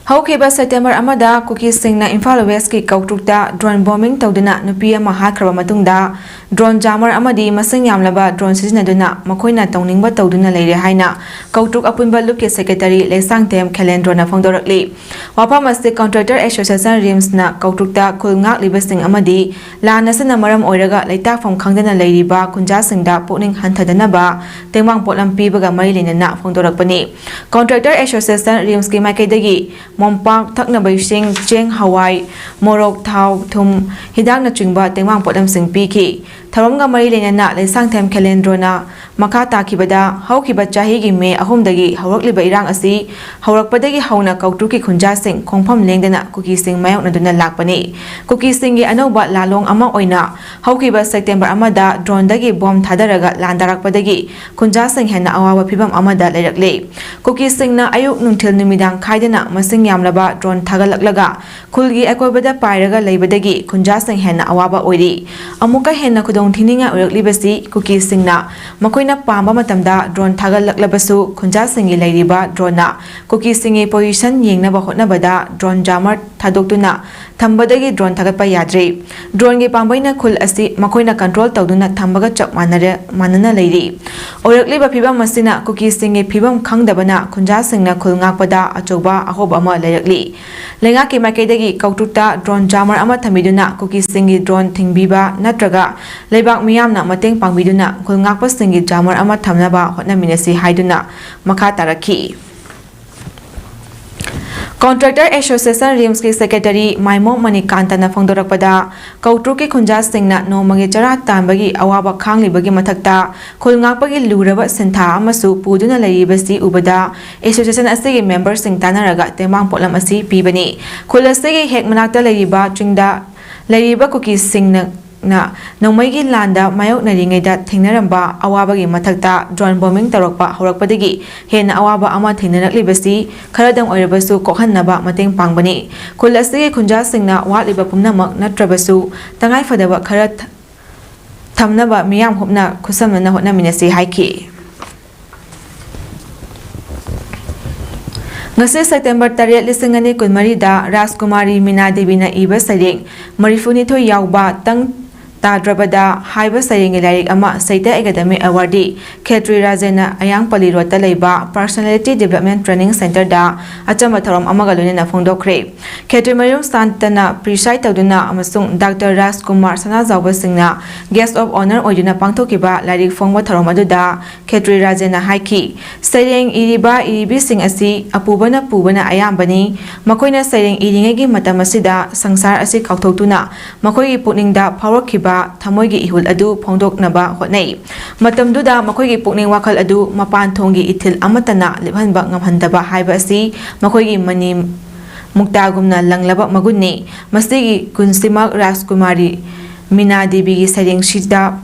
ꯍꯧꯈꯤꯕ September ꯑꯃꯗ ꯀꯨꯀꯤꯁꯤꯡꯅ ꯏꯝꯐꯥꯜ Westꯀꯤ ꯀꯧꯇ꯭ꯔꯨꯛꯇ drone bombing ꯇꯧꯗꯨꯅ ꯅꯨꯄꯤ ꯑꯃ ꯍꯥꯠꯈ꯭ꯔꯕ ꯃꯇꯨꯡꯗ, drone jammer ꯑꯃꯗꯤ ꯃꯁꯤꯡ ꯌꯥꯝꯂꯕ drone ꯁꯤꯖꯤꯟꯅꯗꯨꯅ ꯃꯈꯣꯏꯅ ꯇꯧꯅꯤꯡꯕ ꯇꯧꯗꯨꯅ ꯂꯩꯔꯦ ꯍꯥꯏꯅ ꯀꯧꯇ꯭ꯔꯨꯛ ꯑꯄꯨꯟꯕ ꯂꯨꯞꯀꯤ Secretary ꯂꯩꯁꯥꯡꯊꯦꯝ ꯈꯦꯂꯦꯟꯗ꯭ꯔꯣꯅ ꯐꯣꯡꯗꯣꯔꯛꯂꯤ꯫ ꯋꯥꯐꯝ ꯑꯁꯤ Contractor Association, RIMSꯅ ꯀꯧꯇ꯭ꯔꯨꯛꯇ ꯈꯨꯜ ꯉꯥꯛꯂꯤꯕꯁꯤꯡ ꯑꯃꯗꯤ ꯂꯥꯟ ꯑꯁꯤꯅ ꯃꯔꯝ ꯑꯣꯏꯔꯒ ꯂꯩꯇꯥꯐꯝ ꯈꯪꯗꯅ ꯂꯩꯔꯤꯕ ꯈꯨꯟꯖꯥꯁꯤꯡꯗ ꯄꯨꯛꯅꯤꯡ ꯍꯟꯊꯗꯅꯕ ꯇꯦꯡꯕꯥꯡ ꯄꯣꯠꯂꯝ ꯄꯤꯕꯒ ꯃꯔꯤ ꯂꯩꯅꯅ ꯐꯣꯡꯗꯣꯔꯛꯄꯅꯤ꯫ Contractor Association, RIMSꯀꯤ ꯃꯥꯏꯀꯩꯗꯒꯤ ꯃꯣꯝꯄꯥꯛ, ꯊꯛꯅꯕ ꯏꯁꯤꯡ, ꯆꯦꯡ, ꯍꯋꯥꯏ, ꯃꯣꯔꯣꯛ, ꯊꯥꯎ, ꯊꯨꯝ, ꯍꯤꯗꯥꯛꯅꯆꯤꯡꯕ ꯇꯦꯡꯕꯥꯡ ꯄꯣꯠꯂꯝꯁꯤꯡ ꯄꯤꯈꯤ꯫ ꯊꯧꯔꯝꯒ ꯃꯔꯤ ꯂꯩꯅꯅ ꯂꯩꯁꯥꯡꯊꯦꯝ ꯈꯦꯂꯦꯟꯗ꯭ꯔꯣꯅ ꯃꯈꯥ ꯇꯥꯈꯤꯕꯗ, ꯍꯧꯈꯤꯕ ꯆꯍꯤꯒꯤ May ꯑꯍꯨꯝꯗꯒꯤ ꯍꯧꯔꯛꯂꯤꯕ ꯏꯔꯥꯡ ꯑꯁꯤ ꯍꯧꯔꯛꯄꯗꯒꯤ ꯍꯧꯅ ꯀꯧꯇ꯭ꯔꯨꯛꯀꯤ ꯈꯨꯟꯖꯥꯁꯤꯡ ꯈꯣꯡꯐꯝ ꯂꯦꯡꯗꯅ ꯀꯨꯀꯤꯁꯤꯡ ꯃꯥꯌꯣꯛꯅꯗꯨꯅ ꯂꯥꯛꯄꯅꯤ꯫ ꯀꯨꯀꯤꯁꯤꯡꯒꯤ ꯑꯅꯧꯕ ꯂꯥꯂꯣꯡ ꯑꯃ ꯑꯣꯏꯅ ꯍꯧꯈꯤꯕ September ꯑꯃꯗ droneꯗꯒꯤ bomb ꯊꯥꯗꯔꯒ ꯂꯥꯟꯗꯥꯔꯛꯄꯗꯒꯤ ꯈꯨꯟꯖꯥꯁꯤꯡ ꯍꯦꯟꯅ ꯑꯋꯥꯕ ꯐꯤꯚꯝ ꯑꯃꯗ ꯂꯩꯔꯛꯂꯤ꯫ ꯀꯨꯀꯤꯁꯤꯡꯅ ꯑꯌꯨꯛ, ꯅꯨꯡꯊꯤꯜ, ꯅꯨꯃꯤꯗꯥꯡ ꯈꯥꯏꯗꯅ ꯃꯁꯤꯡ ꯌꯥꯝꯂꯕ drone ꯊꯥꯒꯠꯂꯛꯂꯒ ꯈꯨꯜꯒꯤ ꯑꯀꯣꯏꯕꯗ ꯄꯥꯏꯔꯒ ꯂꯩꯕꯗꯒꯤ ꯈꯨꯟꯖꯥꯁꯤꯡ ꯍꯦꯟꯅ ꯑꯋꯥꯕ ꯑꯣꯏꯔꯤ꯫ ꯑꯃꯨꯛꯀ ꯍꯦꯟꯅ ꯈꯨꯗꯣꯡ ꯊꯤꯅꯤꯡꯉꯥꯏ ꯑꯣꯏꯔꯛꯂꯤꯕꯁꯤ ꯀꯨꯀꯤꯁꯤꯡꯅ ꯃꯈꯣꯏꯅ ꯄꯥꯝꯕ ꯃꯇꯝꯗ ꯗ꯭ꯔꯣꯟ ꯊꯥꯒꯠꯂꯛꯂꯕꯁꯨ ꯈꯨꯟꯖꯥꯁꯤꯡꯒꯤ ꯂꯩꯔꯤꯕ ꯗ꯭ꯔꯣꯟꯅ ꯀꯨꯀꯤꯁꯤꯡꯒꯤ ꯄꯣꯖꯤꯁꯟ ꯌꯦꯡꯅꯕ ꯍꯣꯠꯅꯕꯗ ꯗ꯭ꯔꯣꯟ ꯖꯥꯃꯔ ꯊꯥꯗꯣꯛꯇꯨꯅ ꯊꯝꯕꯗꯒꯤ ꯗ꯭ꯔꯣꯟ ꯊꯥꯒꯠꯄ ꯌꯥꯗ꯭ꯔꯤ꯫ ꯗ꯭ꯔꯣꯟꯒꯤ ꯄꯥꯝꯕꯩꯅ ꯈꯨꯜ ꯑꯁꯤ ꯃꯈꯣꯏꯅ ꯀꯟꯇ꯭ꯔꯣꯜ ꯇꯧꯗꯨꯅ ꯊꯝꯕꯒ ꯆꯞ ꯃꯥꯟꯅꯔꯦ-, ꯃꯥꯟꯅꯅ ꯂꯩꯔꯤ꯫ ꯑꯣꯏꯔꯛꯂꯤꯕ ꯐꯤꯕꯝ ꯑꯁꯤꯅ ꯀꯨꯀꯤꯁꯤꯡꯒꯤ ꯐꯤꯕꯝ ꯈꯪꯗꯕꯅ ꯈꯨꯟꯖꯥꯁꯤꯡꯅ ꯈꯨꯜ ꯉꯥꯛꯄꯗ ꯑꯆꯧꯕ ꯑꯍꯣꯕ ꯑꯃ ꯂꯩꯔꯛꯂꯤ꯫ ꯂꯩꯉꯥꯛꯀꯤ ꯃꯥꯏꯀꯩꯗꯒꯤ ꯀꯧꯇ꯭ꯔꯨꯛꯇ ꯗ꯭ꯔꯣꯟ ꯖꯥꯃꯔ ꯑꯃ ꯊꯝꯕꯤꯗꯨꯅ ꯀꯨꯀꯤꯁꯤꯡꯒꯤ ꯗ꯭ꯔꯣꯟ ꯊꯤꯡꯕꯤꯕ ꯅꯠꯇ꯭ꯔꯒ ꯂꯩꯕꯥꯛ ꯃꯤꯌꯥꯝꯅ ꯃꯇꯦꯡ ꯄꯥꯡꯕꯤꯗꯨꯅ ꯈꯨꯜ ꯉꯥꯛꯄꯁꯤꯡꯒꯤ ꯖꯥꯃꯔ ꯑꯃ ꯊꯝꯅꯕ ꯍꯣꯠꯅꯃꯤꯟꯅꯁꯤ ꯍꯥꯏꯗꯨꯅ ꯃꯈꯥ ꯇꯥꯔꯛꯈꯤ꯫ ꯀꯣꯟꯇ꯭ꯔꯦꯛꯇꯔ ꯑꯦꯁꯣꯁꯤꯌꯦꯁꯟ ꯔꯤꯝꯁꯀꯤ ꯁꯦꯀ꯭ꯔꯦꯇꯔꯤ ꯃꯥꯏꯃꯣꯝ ꯃꯅꯤꯀꯥꯟꯇꯅ ꯐꯣꯡꯗꯣꯔꯛꯄꯗ, ꯀꯧꯇ꯭ꯔꯨꯛꯀꯤ ꯈꯨꯟꯖꯥꯁꯤꯡꯅ ꯅꯣꯡꯃꯒꯤ ꯆꯔꯥ ꯇꯥꯟꯕꯒꯤ ꯑꯋꯥꯕ ꯈꯥꯡꯂꯤꯕꯒꯤ ꯃꯊꯛꯇ ꯈꯨꯜ ꯉꯥꯛꯄꯒꯤ ꯂꯨꯔꯕ ꯁꯤꯟꯊꯥ ꯑꯃꯁꯨ ꯄꯨꯗꯨꯅ ꯂꯩꯔꯤꯕꯁꯤ ꯎꯕꯗ ꯑꯦꯁꯣꯁꯤꯌꯦꯁꯟ ꯑꯁꯤꯒꯤ ꯃꯦꯝꯕꯔꯁꯤꯡ ꯇꯥꯟꯅꯔꯒ ꯇꯦꯡꯕꯥꯡ ꯄꯣꯠꯂꯝ ꯑꯁꯤ ꯄꯤꯕꯅꯤ꯫ ꯈꯨꯜ ꯑꯁꯤꯒꯤ ꯍꯦꯛ ꯃꯅꯥꯛꯇ ꯂꯩꯔꯤꯕ ꯆꯤꯡꯗ ꯂꯩꯔꯤꯕ ꯀꯨꯀꯤꯁꯤꯡꯅ ꯅ ꯅꯣꯡꯃꯩꯒꯤ ꯂꯥꯟꯗ ꯃꯥꯌꯣꯛꯅꯔꯤꯉꯩꯗ ꯊꯦꯡꯅꯔꯝꯕ ꯑꯋꯥꯕꯒꯤ ꯃꯊꯛꯇ ꯗ꯭ꯔꯣꯟ ꯕꯣꯝꯕꯤꯡ ꯇꯧꯔꯛꯄ ꯍꯧꯔꯛꯄꯗꯒꯤ ꯍꯦꯟꯅ ꯑꯋꯥꯕ ꯑꯃ ꯊꯦꯡꯅꯔꯛꯂꯤꯕꯁꯤ ꯈꯔꯗꯪ ꯑꯣꯏꯔꯕꯁꯨ ꯀꯣꯛꯍꯟꯅꯕ ꯃꯇꯦꯡ ꯄꯥꯡꯕꯅꯤ꯫ ꯈꯨꯜ ꯑꯁꯤꯒꯤ ꯈꯨꯟꯖꯥꯁꯤꯡꯅ ꯋꯥꯠꯂꯤꯕ ꯄꯨꯝꯅꯃꯛ ꯅꯠꯇ꯭ꯔꯕꯁꯨ ꯇꯉꯥꯏꯐꯗꯕ ꯈꯔ ꯊ-, ꯊꯝꯅꯕ ꯃꯤꯌꯥꯝ ꯍꯨꯞꯅ ꯈꯨꯠꯁꯝꯅꯅ ꯍꯣꯠꯅꯃꯤꯟꯅꯁꯤ ꯍꯥꯏꯈꯤ꯫ ꯉꯁꯤ ꯁꯦꯞꯇꯦꯝꯕꯔ ꯇꯔꯦꯠ, ꯂꯤꯁꯤꯡ ꯑꯅꯤ ꯀꯨꯟꯃꯔꯤꯗ ꯔꯥꯖꯀꯨꯃꯥꯔꯤ ꯃꯤꯅꯥ ꯗꯦꯕꯤꯅ ꯏꯕ ꯁꯩꯔꯦꯡ ꯃꯔꯤꯐꯨꯅꯤꯊꯣꯏ ꯌꯥꯎꯕ ꯇꯪ ꯇꯥꯗ꯭ꯔꯕꯗ ꯍꯥꯏꯕ ꯁꯩꯔꯦꯡꯒꯤ ꯂꯥꯏꯔꯤꯛ ꯑꯃ ꯁꯥꯍꯤꯇ꯭ꯌ ꯑꯦꯀꯥꯗꯃꯤ ꯑꯦꯋꯥꯔꯗꯤ ꯈꯦꯇ꯭ꯔꯤ ꯔꯥꯖꯦꯟꯅ ꯑꯌꯥꯡꯄꯜꯂꯤ ꯔꯣꯗꯇ ꯂꯩꯕ Personality Development Training Centreꯗ ꯑꯆꯝꯕ ꯊꯧꯔꯝ ꯑꯃꯒ ꯂꯣꯏꯅꯅ ꯐꯣꯡꯗꯣꯛꯈ꯭ꯔꯦ꯫ ꯈꯦꯇ꯭ꯔꯤꯃꯌꯨꯝ ꯁꯥꯟꯇꯅ preside ꯇꯧꯗꯨꯅ ꯑꯃꯁꯨꯡ ꯗꯥꯛꯇꯔ ꯔꯥꯖꯀꯨꯃꯥꯔ ꯁꯅꯥꯖꯥꯎꯕꯁꯤꯡꯅ guest of honour ꯑꯣꯏꯗꯨꯅ ꯄꯥꯡꯊꯣꯛꯈꯤꯕ ꯂꯥꯏꯔꯤꯛ ꯐꯣꯡꯕ ꯊꯧꯔꯝ ꯑꯗꯨꯗ ꯈꯦꯇ꯭ꯔꯤ ꯔꯥꯖꯦꯟꯅ ꯍꯥꯏꯈꯤ, ꯁꯩꯔꯦꯡ ꯏꯔꯤꯕ ꯏꯔꯤꯕꯤꯁꯤꯡ ꯑꯁꯤ ꯑꯄꯨꯕꯅ ꯄꯨꯕꯅ ꯑꯌꯥꯝꯕꯅꯤ꯫ ꯃꯈꯣꯏꯅ ꯁꯩꯔꯦꯡ ꯏꯔꯤꯉꯩꯒꯤ ꯃꯇꯝ ꯑꯁꯤꯗ ꯁꯪꯁꯥꯔ ꯑꯁꯤ ꯀꯥꯎꯊꯣꯛꯇꯨꯅ ꯃꯈꯣꯏꯒꯤ ꯄꯨꯛꯅꯤꯡꯗ ꯐꯥꯎꯔꯛꯈꯤꯕ ꯊꯃꯣꯏꯒꯤ ꯏꯍꯨꯜ ꯑꯗꯨ ꯐꯣꯡꯗꯣꯛꯅꯕ ꯍꯣꯠꯅꯩ꯫ ꯃꯇꯝꯗꯨꯗ ꯃꯈꯣꯏꯒꯤ ꯄꯨꯛꯅꯤꯡ ꯋꯥꯈꯜ ꯑꯗꯨ ꯃꯄꯥꯟ ꯊꯣꯡꯒꯤ ꯏꯊꯤꯜ ꯑꯃꯠꯇꯅ ꯂꯦꯞꯍꯟꯕ ꯉꯝꯍꯟꯗꯕ ꯍꯥꯏꯕ ꯑꯁꯤ ꯃꯈꯣꯏꯒꯤ ꯃꯅꯤ ꯃꯨꯛꯇꯥꯒꯨꯝꯅ ꯂꯪꯂꯕ ꯃꯒꯨꯟꯅꯤ꯫ ꯃꯁꯤꯒꯤ ꯒꯨꯟꯁꯤꯃꯛ ꯔꯥꯖꯀꯨꯃꯥꯔꯤ ꯃꯤꯅꯥ ꯗꯦꯕꯤꯒꯤ ꯁꯩꯔꯦꯡꯁꯤꯗ,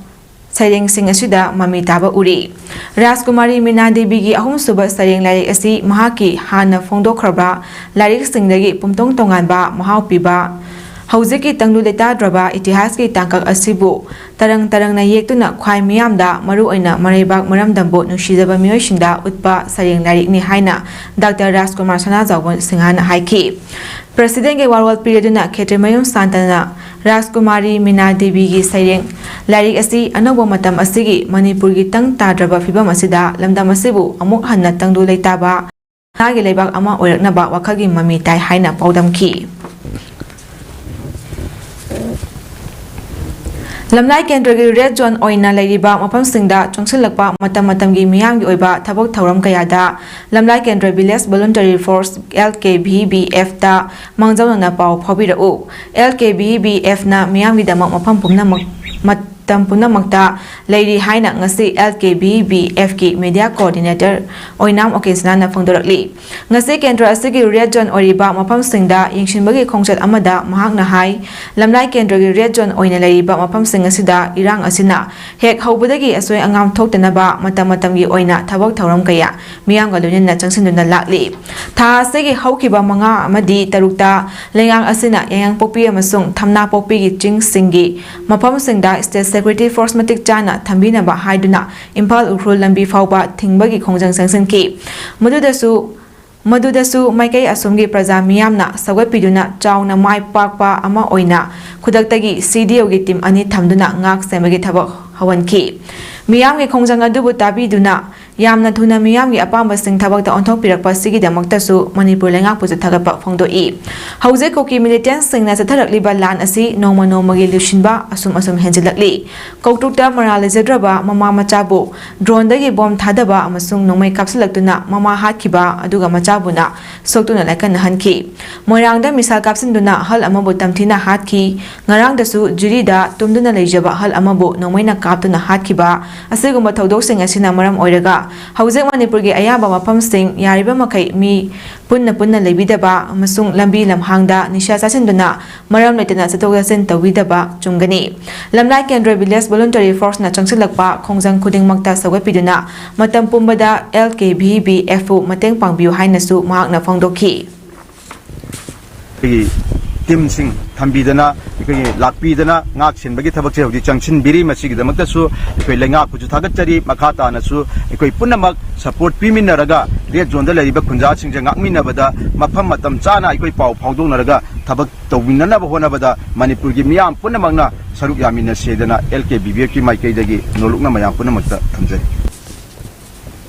ꯁꯩꯔꯦꯡꯁꯤꯡ ꯑꯁꯤꯗ ꯃꯃꯤ ꯇꯥꯕ ꯎꯔꯤ꯫ ꯔꯥꯖꯀꯨꯃꯥꯔꯤ ꯃꯤꯅꯥ ꯗꯦꯕꯤꯒꯤ ꯑꯍꯨꯝꯁꯨꯕ ꯁꯩꯔꯦꯡ ꯂꯥꯏꯔꯤꯛ ꯑꯁꯤ ꯃꯍꯥꯛꯀꯤ ꯍꯥꯟꯅ ꯐꯣꯡꯗꯣꯛꯈ꯭ꯔꯕ ꯂꯥꯏꯔꯤꯛꯁꯤꯡꯗꯒꯤ ꯄꯨꯝꯇꯣꯡ ꯇꯣꯉꯥꯟꯕ ꯃꯍꯥꯎ ꯄꯤꯕ, ꯍꯧꯖꯤꯛꯀꯤ ꯇꯪꯗꯨ ꯂꯩꯇꯥꯗ꯭ꯔꯕ ꯏꯇꯤꯍꯥꯁꯀꯤ ꯇꯥꯡꯀꯛ ꯑꯁꯤꯕꯨ ꯇꯔꯪ ꯇꯔꯪꯅ ꯌꯦꯛꯇꯨꯅ ꯈ꯭ꯋꯥꯏ ꯃꯤꯌꯥꯝꯗ ꯃꯔꯨꯑꯣꯏꯅ ꯃꯔꯩꯕꯥꯛ ꯃꯔꯝꯗꯝꯕꯨ ꯅꯨꯡꯁꯤꯖꯕ ꯃꯤꯑꯣꯏꯁꯤꯡꯗ ꯎꯠꯄ ꯁꯩꯔꯦꯡ ꯂꯥꯏꯔꯤꯛꯅꯤ ꯍꯥꯏꯅ ꯗꯥꯛꯇꯔ ꯔꯥꯖꯀꯨꯃꯥꯔ ꯁꯅꯥꯖꯥꯎꯕ ꯁꯤꯡꯍꯅ ꯍꯥꯏꯈꯤ꯫ ꯄ꯭ꯔꯁꯤꯗꯦꯟꯒꯤ ꯋꯥꯔꯣꯜ ꯄꯤꯔꯗꯨꯅ ꯈꯦꯇ꯭ꯔꯤꯃꯌꯨꯝ ꯁꯥꯟꯇꯅ ꯔꯥꯖꯀꯨꯃꯥꯔꯤ ꯃꯤꯅꯥ ꯗꯦꯕꯤꯒꯤ ꯁꯩꯔꯦꯡ ꯂꯥꯏꯔꯤꯛ ꯑꯁꯤ ꯑꯅꯧꯕ ꯃꯇꯝ ꯑꯁꯤꯒꯤ ꯃꯅꯤꯄꯨꯔꯒꯤ ꯇꯪ ꯇꯥꯗ꯭ꯔꯕ ꯐꯤꯕꯝ ꯑꯁꯤꯗ ꯂꯝꯗꯝ ꯑꯁꯤꯕꯨ ꯑꯃꯨꯛ ꯍꯟꯅ ꯇꯪꯗꯨ ꯂꯩꯇꯥꯕ ꯅꯥꯒꯤ ꯂꯩꯕꯥꯛ ꯑꯃ ꯑꯣꯏꯔꯛꯅꯕ ꯋꯥꯈꯜꯒꯤ ꯃꯃꯤ ꯇꯥꯏ ꯍꯥꯏꯅ ꯄꯥꯎꯗꯝꯈꯤ꯫ ꯂꯝꯂꯥꯏ ꯀꯦꯟꯗ꯭ꯔꯒꯤ ꯔꯦꯗ ꯖꯣꯟ ꯑꯣꯏꯅ ꯂꯩꯔꯤꯕ ꯃꯐꯝꯁꯤꯡꯗ ꯆꯪꯁꯤꯜꯂꯛꯄ ꯃꯇꯝ ꯃꯇꯝꯒꯤ ꯃꯤꯌꯥꯝꯒꯤ ꯑꯣꯏꯕ ꯊꯕꯛ ꯊꯧꯔꯝ ꯀꯌꯥꯗ ꯂꯝꯂꯥꯏ ꯀꯦꯟꯗ꯭ꯔ village voluntary force, L K V B F ꯇ ꯃꯥꯡꯖꯧꯅꯅ ꯄꯥꯎ ꯐꯥꯎꯕꯤꯔꯛꯎ꯫ L K V B F ꯅ ꯃꯤꯌꯥꯝꯒꯤꯗꯃꯛ ꯃꯐꯝ ꯄꯨꯝꯅꯃꯛ, ꯃꯇꯝ ꯄꯨꯝꯅꯃꯛꯇ ꯂꯩꯔꯤ ꯍꯥꯏꯅ ꯉꯁꯤ L K V B F ꯀꯤ ꯃꯦꯗꯤꯌꯥ ꯀꯣꯑꯣꯔꯗꯤꯅꯦꯇꯔ ꯑꯣꯏꯅꯥꯝ ꯑꯣꯀꯦꯟꯁꯅꯥꯅ ꯐꯣꯡꯗꯣꯔꯛꯂꯤ꯫ ꯉꯁꯤ ꯀꯦꯟꯗ꯭ꯔ ꯑꯁꯤꯒꯤ ꯔꯦꯗ ꯖꯣꯟ ꯑꯣꯏꯔꯤꯕ ꯃꯐꯝꯁꯤꯡꯗ ꯌꯦꯡꯁꯤꯟꯕꯒꯤ ꯈꯣꯡꯆꯠ ꯑꯃꯗ ꯃꯍꯥꯛꯅ ꯍꯥꯏ, ꯂꯝꯂꯥꯏ ꯀꯦꯟꯗ꯭ꯔꯒꯤ ꯔꯦꯗ ꯖꯣꯟ ꯑꯣꯏꯅ ꯂꯩꯔꯤꯕ ꯃꯐꯝꯁꯤꯡ ꯑꯁꯤꯗ ꯏꯔꯥꯡ ꯑꯁꯤꯅ ꯍꯦꯛ ꯍꯧꯕꯗꯒꯤ ꯑꯁꯣꯏ ꯑꯉꯥꯝ ꯊꯣꯛꯇꯅꯕ ꯃꯇꯝ ꯃꯇꯝꯒꯤ ꯑꯣꯏꯅ ꯊꯕꯛ ꯊꯧꯔꯝ ꯀꯌꯥ ꯃꯤꯌꯥꯝꯒ ꯂꯣꯏꯅꯅ ꯆꯪꯁꯤꯟꯗꯨꯅ ꯂꯥꯛꯂꯤ꯫ ꯊꯥ ꯑꯁꯤꯒꯤ ꯍꯧꯈꯤꯕ ꯃꯉꯥ ꯑꯃꯗꯤ ꯇꯔꯨꯛꯇ ꯂꯩꯉꯥꯛ ꯑꯁꯤꯅ ꯌꯥꯏꯉꯪꯄꯣꯛꯄꯤ ꯑꯃꯁꯨꯡ ꯊꯝꯅꯥꯄꯣꯛꯄꯤꯒꯤ ꯆꯤꯡꯁꯤꯡꯒꯤ ꯃꯐꯝꯁꯤꯡꯗ ꯁ꯭ꯇꯦꯠ ꯁꯦꯀ꯭ꯌꯨꯔꯤꯇꯤ ꯐꯣꯔꯁ ꯃꯇꯤꯛ ꯆꯥꯅ ꯊꯝꯕꯤꯅꯕ ꯍꯥꯏꯗꯨꯅ ꯏꯝꯐꯥꯜ ꯎꯈ꯭ꯔꯨꯜ ꯂꯝꯕꯤ ꯐꯥꯎꯕ ꯊꯤꯡꯕꯒꯤ ꯈꯣꯡꯖꯪ ꯆꯪꯁꯤꯟꯈꯤ꯫ ꯃꯗꯨꯗꯁꯨ, ꯃꯗꯨꯗꯁꯨ ꯃꯥꯏꯀꯩ ꯑꯁꯣꯝꯒꯤ ꯄ꯭ꯔꯖꯥ ꯃꯤꯌꯥꯝꯅ ꯁꯧꯒꯠꯄꯤꯗꯨꯅ ꯆꯥꯎꯅ ꯃꯥꯏ ꯄꯥꯛꯄ ꯑꯃ ꯑꯣꯏꯅ ꯈꯨꯗꯛꯇꯒꯤ C D O ꯒꯤ ꯇꯤꯝ ꯑꯅꯤ ꯊꯝꯗꯨꯅ ꯉꯥꯛ ꯁꯦꯟꯕꯒꯤ ꯊꯕꯛ ꯍꯧꯍꯟꯈꯤ꯫ ꯃꯤꯌꯥꯝꯒꯤ ꯈꯣꯡꯖꯪ ꯑꯗꯨꯕꯨ ꯇꯥꯕꯤꯗꯨꯅ ꯌꯥꯝꯅ ꯊꯨꯅ ꯃꯤꯌꯥꯝꯒꯤ ꯑꯄꯥꯝꯕꯁꯤꯡ ꯊꯕꯛꯇ ꯑꯣꯟꯊꯣꯛꯄꯤꯔꯛꯄ ꯑꯁꯤꯒꯤꯗꯃꯛꯇꯁꯨ ꯃꯅꯤꯄꯨꯔ ꯂꯩꯉꯥꯛꯄꯨꯁꯨ ꯊꯥꯒꯠꯄ ꯐꯣꯡꯗꯣꯛꯏ꯫ ꯍꯧꯖꯤꯛ ꯀꯨꯀꯤ ꯃꯤꯂꯤꯇꯦꯟꯁꯤꯡꯅ ꯆꯠꯊꯔꯛꯂꯤꯕ ꯂꯥꯟ ꯑꯁꯤ ꯅꯣꯡꯃ ꯅꯣꯡꯃꯒꯤ ꯂꯨꯁꯤꯟꯕ ꯑꯁꯨꯝ ꯑꯁꯨꯝ ꯍꯦꯟꯖꯤꯜꯂꯛꯂꯤ꯫ ꯀꯧꯇ꯭ꯔꯨꯛꯇ ꯃꯔꯥꯜ ꯂꯩꯖꯗ꯭ꯔꯕ ꯃꯃꯥ ꯃꯆꯥꯕꯨ ꯗ꯭ꯔꯣꯟꯗꯒꯤ ꯕꯣꯝ ꯊꯥꯗꯕ ꯑꯃꯁꯨꯡ ꯅꯣꯡꯃꯩ ꯀꯥꯞꯁꯤꯜꯂꯛꯇꯨꯅ ꯃꯃꯥ ꯍꯥꯠꯈꯤꯕ ꯑꯗꯨꯒ ꯃꯆꯥꯕꯨꯅ ꯁꯣꯛꯇꯨꯅ ꯂꯥꯏꯀꯠꯅꯍꯟꯈꯤ꯫ ꯃꯣꯏꯔꯥꯡꯗ ꯃꯤꯁꯥꯏꯜ ꯀꯥꯞꯁꯤꯟꯗꯨꯅ ꯑꯍꯜ ꯑꯃꯕꯨ ꯇꯝꯊꯤꯅ ꯍꯥꯠꯈꯤ꯫ ꯉꯔꯥꯡꯗꯁꯨ ꯖꯤꯔꯤꯗ ꯇꯨꯝꯗꯨꯅ ꯂꯩꯖꯕ ꯑꯍꯜ ꯑꯃꯕꯨ ꯅꯣꯡꯃꯩꯅ ꯀꯥꯞꯇꯨꯅ ꯍꯥꯠꯈꯤꯕ ꯑꯁꯤꯒꯨꯝꯕ ꯊꯧꯗꯣꯛꯁꯤꯡ ꯑꯁꯤꯅ ꯃꯔꯝ ꯑꯣꯏꯔꯒ ꯍꯧꯖꯤꯛ ꯃꯅꯤꯄꯨꯔꯒꯤ ꯑꯌꯥꯝꯕ ꯃꯐꯝꯁꯤꯡ ꯌꯥꯔꯤꯕ ꯃꯈꯩ ꯃꯤ ꯄꯨꯟꯅ ꯄꯨꯟꯅ ꯂꯩꯕꯤꯗꯕ ꯑꯃꯁꯨꯡ ꯂꯝꯕꯤ ꯂꯝꯍꯥꯡꯗ ꯅꯤꯁꯥ ꯆꯥꯁꯤꯟꯗꯨꯅ ꯃꯔꯝ ꯂꯩꯇꯅ ꯆꯠꯊꯣꯛ ꯆꯠꯁꯤꯟ ꯇꯧꯕꯤꯗꯕ ꯆꯨꯝꯒꯅꯤ꯫ ꯂꯝꯂꯥꯏ ꯀꯦꯟꯗ꯭ꯔ ꯚꯤꯂꯦꯖ ꯚꯣꯂꯨꯟꯇꯔꯤ ꯐꯣꯔꯁꯅ ꯆꯪꯁꯤꯜꯂꯛꯄ ꯈꯣꯡꯖꯪ ꯈꯨꯗꯤꯡꯃꯛꯇ ꯁꯧꯒꯠꯄꯤꯗꯨꯅ ꯃꯇꯝ ꯄꯨꯝꯕꯗ L K V B F ꯄꯨ ꯃꯇꯦꯡ ꯄꯥꯡꯕꯤꯌꯨ ꯍꯥꯏꯅꯁꯨ ꯃꯍꯥꯛꯅ ꯐꯣꯡꯗꯣꯛꯈꯤ꯫ ꯑꯩꯈꯣꯏꯒꯤ ꯇꯤꯝꯁꯤꯡ ꯊꯝꯕꯤꯗꯅ, ꯑꯩꯈꯣꯏꯒꯤ ꯂꯥꯛꯄꯤꯗꯅ ꯉꯥꯛ ꯁꯦꯟꯕꯒꯤ ꯊꯕꯛꯁꯦ ꯍꯧꯖꯤꯛ ꯆꯪꯁꯤꯟꯕꯤꯔꯤ꯫ ꯃꯁꯤꯒꯤꯗꯃꯛꯇꯁꯨ ꯑꯩꯈꯣꯏ ꯂꯩꯉꯥꯛꯄꯨꯁꯨ ꯊꯥꯒꯠꯆꯔꯤ꯫ ꯃꯈꯥ ꯇꯥꯅꯁꯨ ꯑꯩꯈꯣꯏ ꯄꯨꯝꯅꯃꯛ ꯁꯄꯣꯔꯠ ꯄꯤꯃꯤꯟꯅꯔꯒ ꯔꯦꯗ ꯖꯣꯟꯗ ꯂꯩꯔꯤꯕ ꯈꯨꯟꯖꯥꯁꯤꯡꯁꯦ ꯉꯥꯛꯃꯤꯟꯅꯕꯗ ꯃꯐꯝ ꯃꯇꯝ ꯆꯥꯅ ꯑꯩꯈꯣꯏ ꯄꯥꯎ ꯐꯥꯎꯗꯣꯛꯅꯔꯒ ꯊꯕꯛ ꯇꯧꯃꯤꯟꯅꯅꯕ ꯍꯣꯠꯅꯕꯗ ꯃꯅꯤꯄꯨꯔꯒꯤ ꯃꯤꯌꯥꯝ ꯄꯨꯝꯅꯃꯛꯅ ꯁꯔꯨꯛ ꯌꯥꯃꯤꯟꯅꯁꯦꯗꯅ ꯑꯦꯜ ꯀꯦ ꯕꯤ ꯕꯤ ꯑꯦꯐꯀꯤ ꯃꯥꯏꯀꯩꯗꯒꯤ ꯅꯣꯂꯨꯛꯅ ꯃꯌꯥꯝ ꯄꯨꯝꯅꯃꯛꯇ ꯊꯝꯖꯔꯤ꯫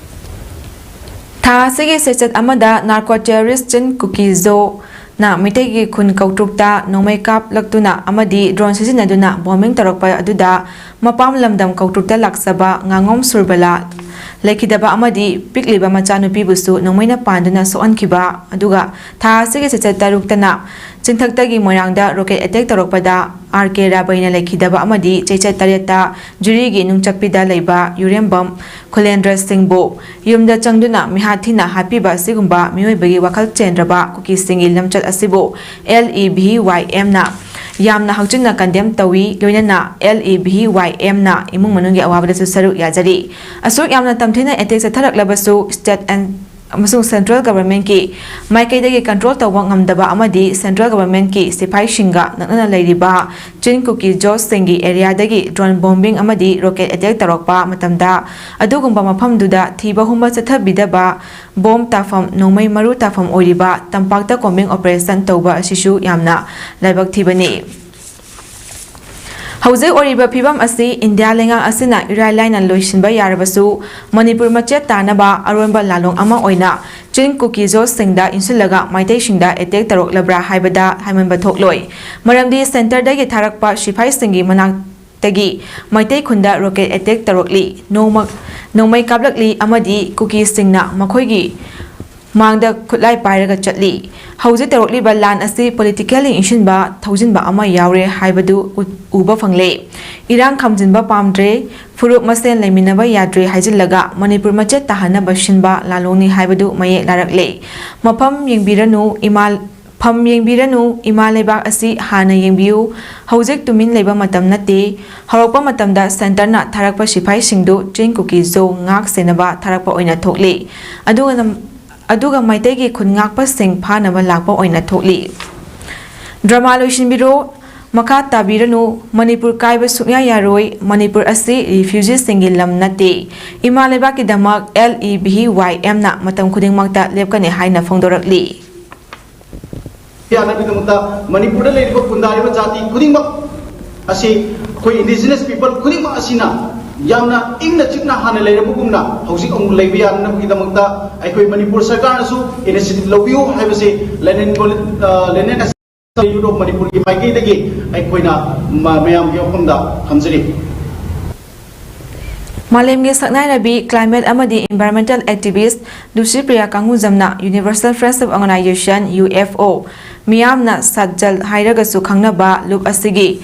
ꯊꯥ ꯑꯁꯤꯒꯤ ꯆꯩꯆꯠ ꯑꯃꯗ ꯅꯥꯔꯀꯣ ꯇꯦꯔꯣꯔꯤꯁ ꯆꯤꯟ ꯀꯨꯀꯤꯖꯣꯅ ꯃꯤꯇꯩꯒꯤ ꯈꯨꯟ ꯀꯧꯇ꯭ꯔꯨꯛꯇ ꯅꯣꯡꯃꯩ ꯀꯥꯞꯂꯛꯇꯨꯅ ꯑꯃꯗꯤ ꯗ꯭ꯔꯣꯟ ꯁꯤꯖꯤꯟꯅꯗꯨꯅ ꯕꯣꯝꯕꯤꯡ ꯇꯧꯔꯛꯄ ꯑꯗꯨꯗ ꯃꯄꯥꯝ ꯂꯝꯗꯝ ꯀꯧꯇ꯭ꯔꯨꯛꯇ ꯂꯥꯛꯆꯕ ꯉꯥꯉꯣꯝ ꯁꯨꯔꯕꯂꯥ ꯂꯩꯈꯤꯗꯕ ꯑꯃꯗꯤ ꯄꯤꯛꯂꯤꯕ ꯃꯆꯥꯅꯨꯄꯤꯕꯨꯁꯨ ꯅꯣꯡꯃꯩꯅ ꯄꯥꯟꯗꯨꯅ ꯁꯣꯛꯍꯟꯈꯤꯕ, ꯑꯗꯨꯒ ꯊꯥ ꯑꯁꯤꯒꯤ ꯆꯩꯆꯠ ꯇꯔꯨꯛꯇꯅ ꯆꯤꯡꯊꯛꯇꯒꯤ ꯃꯣꯏꯔꯥꯡꯗ ꯔꯣꯀꯦꯠ ꯑꯦꯇꯦꯛ ꯇꯧꯔꯛꯄꯗ ꯑꯥꯔ ꯀꯦ ꯔꯥꯕꯩꯅ ꯂꯩꯈꯤꯗꯕ ꯑꯃꯗꯤ ꯆꯩꯆꯠ ꯇꯔꯦꯠꯇ ꯖꯤꯔꯤꯒꯤ ꯅꯨꯡꯆꯠꯄꯤꯗ ꯂꯩꯕ ꯌꯨꯔꯦꯝꯕꯝ ꯈꯨꯂꯦꯟꯗ꯭ꯔ ꯁꯤꯡꯕꯨ ꯌꯨꯝꯗ ꯆꯪꯗꯨꯅ ꯃꯤꯍꯥꯠ ꯊꯤꯅ ꯍꯥꯠꯄꯤꯕ ꯑꯁꯤꯒꯨꯝꯕ ꯃꯤꯑꯣꯏꯕꯒꯤ ꯋꯥꯈꯜ ꯆꯦꯟꯗ꯭ꯔꯕ ꯀꯨꯀꯤꯁꯤꯡꯒꯤ ꯂꯝꯆꯠ ꯑꯁꯤꯕꯨ ꯑꯦꯜ ꯏ ꯚꯤ ꯋꯥꯏ ꯑꯦꯝꯅ ꯌꯥꯝꯅ ꯍꯛꯆꯤꯟꯅ ꯀꯟꯗꯦꯝ ꯇꯧꯏ꯫ ꯂꯣꯏꯅꯅ ꯑꯦꯜ ꯏ ꯚꯤ ꯋꯥꯏ ꯑꯦꯝꯅ ꯏꯃꯨꯡ ꯃꯅꯨꯡꯒꯤ ꯑꯋꯥꯕꯗꯁꯨ ꯁꯔꯨꯛ ꯌꯥꯖꯔꯤ꯫ ꯑꯁꯨꯛ ꯌꯥꯝꯅ ꯇꯝꯊꯤꯅ ꯑꯦꯇꯦꯛ ꯆꯠꯊꯔꯛꯂꯕꯁꯨ ꯁ꯭ꯇꯦꯠ ꯑꯦꯟ ꯑꯃꯁꯨꯡ ꯁꯦꯟꯇ꯭ꯔꯦꯜ ꯒꯚꯔꯟꯃꯦꯟꯠꯀꯤ ꯃꯥꯏꯀꯩꯗꯒꯤ ꯀꯟꯇ꯭ꯔꯣꯜ ꯇꯧꯕ ꯉꯝꯗꯕ ꯑꯃꯗꯤ ꯁꯦꯟꯇ꯭ꯔꯦꯜ ꯒꯚꯔꯟꯃꯦꯟꯠꯀꯤ ꯁꯤꯐꯥꯏꯁꯤꯡꯒ ꯅꯛꯅꯅ ꯂꯩꯔꯤꯕ ꯆꯤꯟ ꯀꯨꯀꯤ ꯖꯣꯁꯁꯤꯡꯒꯤ ꯑꯦꯔꯤꯌꯥꯗꯒꯤ ꯗ꯭ꯔꯣꯟ ꯕꯣꯝꯕꯤꯡ ꯑꯃꯗꯤ ꯔꯣꯀꯦꯠ ꯑꯦꯇꯦꯛ ꯇꯧꯔꯛꯄ ꯃꯇꯝꯗ ꯑꯗꯨꯒꯨꯝꯕ ꯃꯐꯝꯗꯨꯗ ꯊꯤꯕ ꯍꯨꯝꯕ ꯆꯠꯊꯕꯤꯗꯕ, ꯕꯣꯝ ꯇꯥꯐꯝ, ꯅꯣꯡꯃꯩ ꯃꯔꯨ ꯇꯥꯐꯝ ꯑꯣꯏꯔꯤꯕ ꯇꯝꯄꯥꯛꯇ ꯀꯣꯝꯕꯤꯡ ꯑꯣꯄꯔꯦꯁꯟ ꯇꯧꯕ ꯑꯁꯤꯁꯨ ꯌꯥꯝꯅ ꯂꯥꯏꯕꯛ ꯊꯤꯕꯅꯤ꯫ ꯍꯧꯖꯤꯛ ꯑꯣꯏꯔꯤꯕ ꯐꯤꯚꯝ ꯑꯁꯤ ꯏꯟꯗꯤꯌꯥ ꯂꯩꯉꯥꯛ ꯑꯁꯤꯅ ꯏꯔꯥꯏ ꯂꯥꯏꯅ ꯂꯣꯏꯁꯤꯟꯕ ꯌꯥꯔꯕꯁꯨ, ꯃꯅꯤꯄꯨꯔ ꯃꯆꯦꯠ ꯇꯥꯅꯕ ꯑꯔꯣꯟꯕ ꯂꯥꯂꯣꯡ ꯑꯃ ꯑꯣꯏꯅ ꯆꯤꯟ ꯀꯨꯀꯤ ꯖꯣꯁꯁꯤꯡꯗ ꯏꯟꯁꯤꯜꯂꯒ ꯃꯩꯇꯩꯁꯤꯡꯗ ꯑꯦꯇꯦꯛ ꯇꯧꯔꯛꯂꯕ꯭ꯔꯥ ꯍꯥꯏꯕꯗ ꯍꯥꯏꯃꯟꯕ ꯊꯣꯛꯂꯣꯏ꯫ ꯃꯔꯝꯗꯤ ꯁꯦꯟꯇꯔꯗꯒꯤ ꯊꯥꯔꯛꯄ ꯁꯤꯐꯥꯏꯁꯤꯡꯒꯤ ꯃꯅꯥꯛꯇꯒꯤ ꯃꯩꯇꯩ ꯈꯨꯟꯗ ꯔꯣꯀꯦꯠ ꯑꯦꯇꯦꯛ ꯇꯧꯔꯛꯂꯤ, ꯅꯣꯡꯃ-, ꯅꯣꯡꯃꯩ ꯀꯥꯞꯂꯛꯂꯤ ꯑꯃꯗꯤ ꯀꯨꯀꯤꯁꯤꯡꯅ ꯃꯈꯣꯏꯒꯤ ꯃꯥꯡꯗ ꯈꯨꯠꯂꯥꯏ ꯄꯥꯏꯔꯒ ꯆꯠꯂꯤ꯫ ꯍꯧꯖꯤꯛ ꯇꯧꯔꯛꯂꯤꯕ ꯂꯥꯟ ꯑꯁꯤ ꯄꯣꯂꯤꯇꯤꯀꯦꯜꯂꯤ ꯏꯟꯁꯤꯟꯕ, ꯊꯧꯖꯤꯟꯕ ꯑꯃ ꯌꯥꯎꯔꯦ ꯍꯥꯏꯕꯗꯨ ꯎ-, ꯎꯕ ꯐꯪꯂꯦ꯫ ꯏꯔꯥꯡ ꯈꯥꯝꯖꯤꯟꯕ ꯄꯥꯝꯗ꯭ꯔꯦ, ꯐꯨꯔꯨꯞ ꯃꯁꯦꯟ ꯂꯩꯃꯤꯟꯅꯕ ꯌꯥꯗ꯭ꯔꯦ ꯍꯥꯏꯖꯤꯜꯂꯒ ꯃꯅꯤꯄꯨꯔ ꯃꯆꯦꯠ ꯇꯥꯍꯟꯅꯕ ꯁꯤꯟꯕ ꯂꯥꯂꯣꯡꯅꯤ ꯍꯥꯏꯕꯗꯨ ꯃꯌꯦꯛ ꯂꯥꯔꯛꯂꯦ꯫ ꯃꯐꯝ ꯌꯦꯡꯕꯤꯔꯅꯨ, ꯏꯃꯥ, ꯐꯝ ꯌꯦꯡꯕꯤꯔꯅꯨ, ꯏꯃꯥ ꯂꯩꯕꯥꯛ ꯑꯁꯤ ꯍꯥꯟꯅ ꯌꯦꯡꯕꯤꯌꯨ꯫ ꯍꯧꯖꯤꯛ ꯇꯨꯃꯤꯟ ꯂꯩꯕ ꯃꯇꯝ ꯅꯠꯇꯦ꯫ ꯍꯧꯔꯛꯄ ꯃꯇꯝꯗ ꯁꯦꯟꯇꯔꯅ ꯊꯥꯔꯛꯄ ꯁꯤꯐꯥꯏꯁꯤꯡꯗꯨ ꯆꯤꯡ ꯀꯨꯀꯤ ꯖꯣ ꯉꯥꯛ ꯁꯦꯟꯅꯕ ꯊꯥꯔꯛꯄ ꯑꯣꯏꯅ ꯊꯣꯛꯂꯤ꯫ ꯑꯗꯨꯒ ꯑꯗꯨꯒ ꯃꯩꯇꯩꯒꯤ ꯈꯨꯟ ꯉꯥꯛꯄꯁꯤꯡ ꯐꯥꯅꯕ ꯂꯥꯛꯄ ꯑꯣꯏꯅ ꯊꯣꯛꯂꯤ꯫ ꯗ꯭ꯔꯃꯥ ꯂꯣꯏꯁꯤꯟꯕꯤꯔꯣ꯫ ꯃꯈꯥ ꯇꯥꯕꯤꯔꯅꯨ꯫ ꯃꯅꯤꯄꯨꯔ ꯀꯥꯏꯕ ꯁꯨꯛꯌꯥ ꯌꯥꯔꯣꯏ꯫ ꯃꯅꯤꯄꯨꯔ ꯑꯁꯤ ꯔꯤꯐ꯭ꯌꯨꯖꯤꯁꯤꯡꯒꯤ ꯂꯝ ꯅꯠꯇꯦ꯫ ꯏꯃꯥ ꯂꯩꯕꯥꯛꯀꯤꯗꯃꯛ LEBYYMꯅ ꯃꯇꯝ ꯈꯨꯗꯤꯡꯃꯛꯇ ꯂꯦꯞꯀꯅꯤ ꯍꯥꯏꯅ ꯐꯣꯡꯗꯣꯔꯛꯂꯤ꯫ ꯌꯥꯅꯕꯒꯤꯗꯃꯛꯇ ꯃꯅꯤꯄꯨꯔꯗ ꯂꯩꯔꯤꯕ ꯈꯨꯟꯗꯥꯔꯤꯕ ꯖꯥꯇꯤ ꯈꯨꯗꯤꯡꯃꯛ ꯑꯁꯤ, ꯑꯩꯈꯣꯏ indigenous people ꯈꯨꯗꯤꯡꯃꯛ ꯑꯁꯤꯅ ꯌꯥꯝꯅ ꯏꯪꯅ ꯆꯤꯛꯅ ꯍꯥꯟꯅ ꯂꯩꯔꯕꯒꯨꯝꯅ ꯍꯧꯖꯤꯛ ꯑꯃꯨꯛ ꯂꯩꯕ ꯌꯥꯅꯅꯕꯒꯤꯗꯃꯛꯇ ꯑꯩꯈꯣꯏ ꯃꯅꯤꯄꯨꯔ ꯁꯔꯀꯥꯔꯅꯁꯨ initiative ꯂꯧꯕꯤꯌꯨ ꯍꯥꯏꯕꯁꯤ Lennon College, ꯑ, Lennon Youth of ꯃꯅꯤꯄꯨꯔꯒꯤ ꯃꯥꯏꯀꯩꯗꯒꯤ ꯑꯩꯈꯣꯏꯅ ꯃ-, ꯃꯌꯥꯝꯒꯤ ꯃꯐꯝꯗ ꯊꯝꯖꯔꯤ꯫ ꯃꯥꯂꯦꯝꯒꯤ ꯁꯛꯅꯥꯏꯔꯕꯤ climate ꯑꯃꯗꯤ environmental activist ꯂꯨꯁꯤꯄ꯭ꯔꯤꯌꯥ ꯀꯥꯡꯉꯨꯖꯝꯅ Universal Friendship Organization, UFO, ꯃꯤꯌꯥꯝꯅ ꯁꯠꯖꯜ ꯍꯥꯏꯔꯒꯁꯨ ꯈꯪꯅꯕ ꯂꯨꯞ ꯑꯁꯤꯒꯤ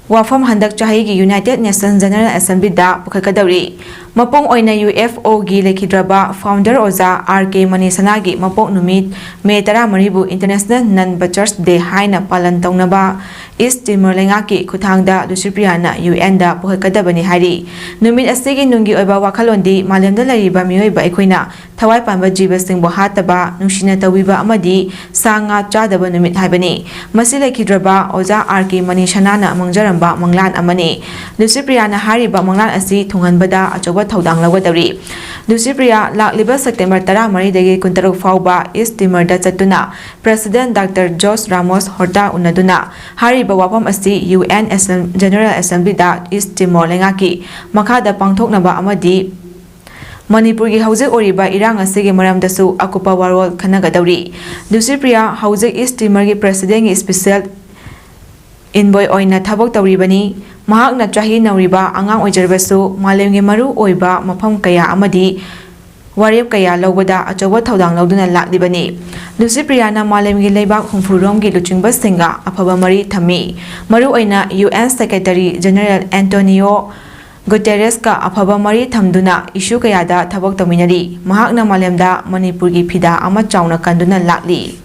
ꯋꯥꯐꯝ ꯍꯟꯗꯛ ꯆꯍꯤꯒꯤ United Nations General Assemblyꯗ ꯄꯨꯈꯠꯀꯗꯧꯔꯤ꯫ ꯃꯄꯨꯡ ꯑꯣꯏꯅ UFOꯒꯤ ꯂꯩꯈꯤꯗ꯭ꯔꯕ founder ꯑꯣꯖꯥ R K ꯃꯅꯤꯁꯅꯥꯒꯤ ꯃꯄꯣꯛ ꯅꯨꯃꯤꯠ May ꯇꯔꯥꯃꯔꯤꯕꯨ International Non-Butchers Day ꯍꯥꯏꯅ ꯄꯥꯂꯟ ꯇꯧꯅꯕ East Timor ꯂꯩꯉꯥꯛꯀꯤ ꯈꯨꯠꯊꯥꯡꯗ ꯂꯨꯁꯤꯄ꯭ꯔꯤꯌꯥꯅ UNꯗ ꯄꯨꯈꯠꯀꯗꯕꯅꯤ ꯍꯥꯏꯔꯤ꯫ ꯅꯨꯃꯤꯠ ꯑꯁꯤꯒꯤ ꯅꯨꯡꯒꯤ ꯑꯣꯏꯕ ꯋꯥꯈꯜꯂꯣꯟꯗꯤ ꯃꯥꯂꯦꯝꯗ ꯂꯩꯔꯤꯕ ꯃꯤꯑꯣꯏꯕ ꯑꯩꯈꯣꯏꯅ ꯊꯋꯥꯏ ꯄꯥꯟꯕ ꯖꯤꯕꯁꯤꯡꯕꯨ ꯍꯥꯠꯇꯕ, ꯅꯨꯡꯁꯤꯅ ꯇꯧꯕꯤꯕ ꯑꯃꯗꯤ ꯁꯥ ꯉꯥ ꯆꯥꯗꯕ ꯅꯨꯃꯤꯠ ꯍꯥꯏꯕꯅꯤ꯫ ꯃꯁꯤ ꯂꯩꯈꯤꯗ꯭ꯔꯕ ꯑꯣꯖꯥ R K ꯃꯅꯤꯁꯅꯥꯅ ꯃꯪꯖꯔꯝꯕ ꯃꯪꯂꯥꯟ ꯑꯃꯅꯤ꯫ ꯂꯨꯁꯤꯄ꯭ꯔꯤꯌꯥꯅ ꯍꯥꯏꯔꯤꯕ ꯃꯪꯂꯥꯟ ꯑꯁꯤ ꯊꯨꯡꯍꯟꯕꯗ ꯑꯆꯧꯕ ꯊꯧꯗꯥꯡ ꯂꯧꯒꯗꯧꯔꯤ꯫ ꯂꯨꯁꯤꯄ꯭ꯔꯤꯌꯥ ꯂꯥꯛꯂꯤꯕ September ꯇꯔꯥꯃꯔꯤꯗꯒꯤ ꯀꯨꯟꯇꯔꯨꯛ ꯐꯥꯎꯕ East Timorꯗ ꯆꯠꯇꯨꯅ President Doctor Jose Ramos Horta ꯎꯅꯗꯨꯅ ꯍꯥꯏꯔꯤꯕ ꯋꯥꯐꯝ ꯑꯁꯤ UN Assem-, General Assemblyꯗ East Timor ꯂꯩꯉꯥꯛꯀꯤ ꯃꯈꯥꯗ ꯄꯥꯡꯊꯣꯛꯅꯕ ꯑꯃꯗꯤ ꯃꯅꯤꯄꯨꯔꯒꯤ ꯍꯧꯖꯤꯛ ꯑꯣꯏꯔꯤꯕ ꯏꯔꯥꯡ ꯑꯁꯤꯒꯤ ꯃꯔꯝꯗꯁꯨ ꯑꯀꯨꯞꯄ ꯋꯥꯔꯣꯜ ꯈꯟꯅꯒꯗꯧꯔꯤ꯫ ꯂꯨꯁꯤꯄ꯭ꯔꯤꯌꯥ ꯍꯧꯖꯤꯛ East Timorꯒꯤ Presidentꯒꯤ special envoy ꯑꯣꯏꯅ ꯊꯕꯛ ꯇꯧꯔꯤꯕꯅꯤ꯫ ꯃꯍꯥꯛꯅ ꯆꯍꯤ ꯅꯧꯔꯤꯕ ꯑꯉꯥꯡ ꯑꯣꯏꯖꯔꯕꯁꯨ ꯃꯥꯂꯦꯝꯒꯤ ꯃꯔꯨ ꯑꯣꯏꯕ ꯃꯐꯝ ꯀꯌꯥ ꯑꯃꯗꯤ ꯋꯥꯔꯦꯞ ꯀꯌꯥ ꯂꯧꯕꯗ ꯑꯆꯧꯕ ꯊꯧꯗꯥꯡ ꯂꯧꯗꯨꯅ ꯂꯥꯛꯂꯤꯕꯅꯤ꯫ ꯂꯨꯁꯤꯄ꯭ꯔꯤꯌꯥꯅ ꯃꯥꯂꯦꯝꯒꯤ ꯂꯩꯕꯥꯛ ꯍꯨꯝꯐꯨꯔꯣꯝꯒꯤ ꯂꯨꯆꯤꯡꯕꯁꯤꯡꯒ ꯑꯐꯕ ꯃꯔꯤ ꯊꯝꯃꯤ꯫ ꯃꯔꯨꯑꯣꯏꯅ UN Secretary General Antonio Guterresꯀ ꯑꯐꯕ ꯃꯔꯤ ꯊꯝꯗꯨꯅ issue ꯀꯌꯥꯗ ꯊꯕꯛ ꯇꯧꯃꯤꯟꯅꯔꯤ꯫ ꯃꯍꯥꯛꯅ ꯃꯥꯂꯦꯝꯗ ꯃꯅꯤꯄꯨꯔꯒꯤ ꯐꯤꯗꯥ ꯑꯃ ꯆꯥꯎꯅ ꯀꯟꯗꯨꯅ ꯂꯥꯛꯂꯤ꯫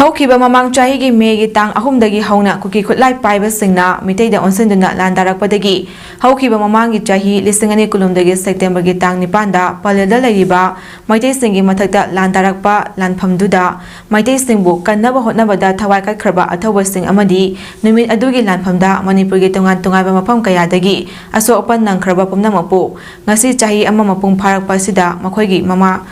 ꯍꯧꯈꯤꯕ ꯃꯃꯥꯡ ꯆꯍꯤꯒꯤ ꯃꯦꯒꯤ ꯇꯥꯡ ꯑꯍꯨꯝꯗꯒꯤ ꯍꯧꯅ ꯀꯨꯀꯤ ꯈꯨꯠꯂꯥꯏ ꯄꯥꯏꯕꯁꯤꯡꯅ ꯃꯤꯇꯩꯗ ꯑꯣꯟꯁꯤꯟꯗꯨꯅ ꯂꯥꯟꯗꯥꯔꯛꯄꯗꯒꯤ ꯍꯧꯈꯤꯕ ꯃꯃꯥꯡꯒꯤ ꯆꯍꯤ ꯂꯤꯁꯤꯡ ꯑꯅꯤ ꯀꯨꯟꯍꯨꯝꯗꯣꯏꯒꯤ ꯁꯦꯞꯇꯦꯝꯕꯔꯒꯤ ꯇꯥꯡ ꯅꯤꯄꯥꯟꯗ ꯄꯂꯦꯜꯗ ꯂꯩꯔꯤꯕ ꯃꯩꯇꯩꯁꯤꯡꯒꯤ ꯃꯊꯛꯇ ꯂꯥꯟꯗꯥꯔꯛꯄ ꯂꯥꯟꯐꯝꯗꯨꯗ ꯃꯩꯇꯩꯁꯤꯡꯕꯨ ꯀꯟꯅꯕ ꯍꯣꯠꯅꯕꯗ ꯊꯋꯥꯏ ꯀꯠꯈ꯭ꯔꯕ ꯑꯊꯧꯕꯁꯤꯡ ꯑꯃꯗꯤ ꯅꯨꯃꯤꯠ ꯑꯗꯨꯒꯤ ꯂꯥꯟꯐꯝꯗ ꯃꯅꯤꯄꯨꯔꯒꯤ ꯇꯣꯉꯥꯟ ꯇꯣꯉꯥꯟꯕ ꯃꯐꯝ ꯀꯌꯥꯗꯒꯤ ꯑꯁꯣꯛ ꯑꯄꯟ ꯅꯪꯈ꯭ꯔꯕ ꯄꯨꯝꯅꯃꯛꯄꯨ ꯉꯁꯤ ꯆꯍꯤ ꯑꯃ ꯃꯄꯨꯡ ꯐꯥꯔꯛꯄ ꯑꯁꯤꯗ ꯃꯈꯣꯏꯒꯤ ꯃꯃꯥ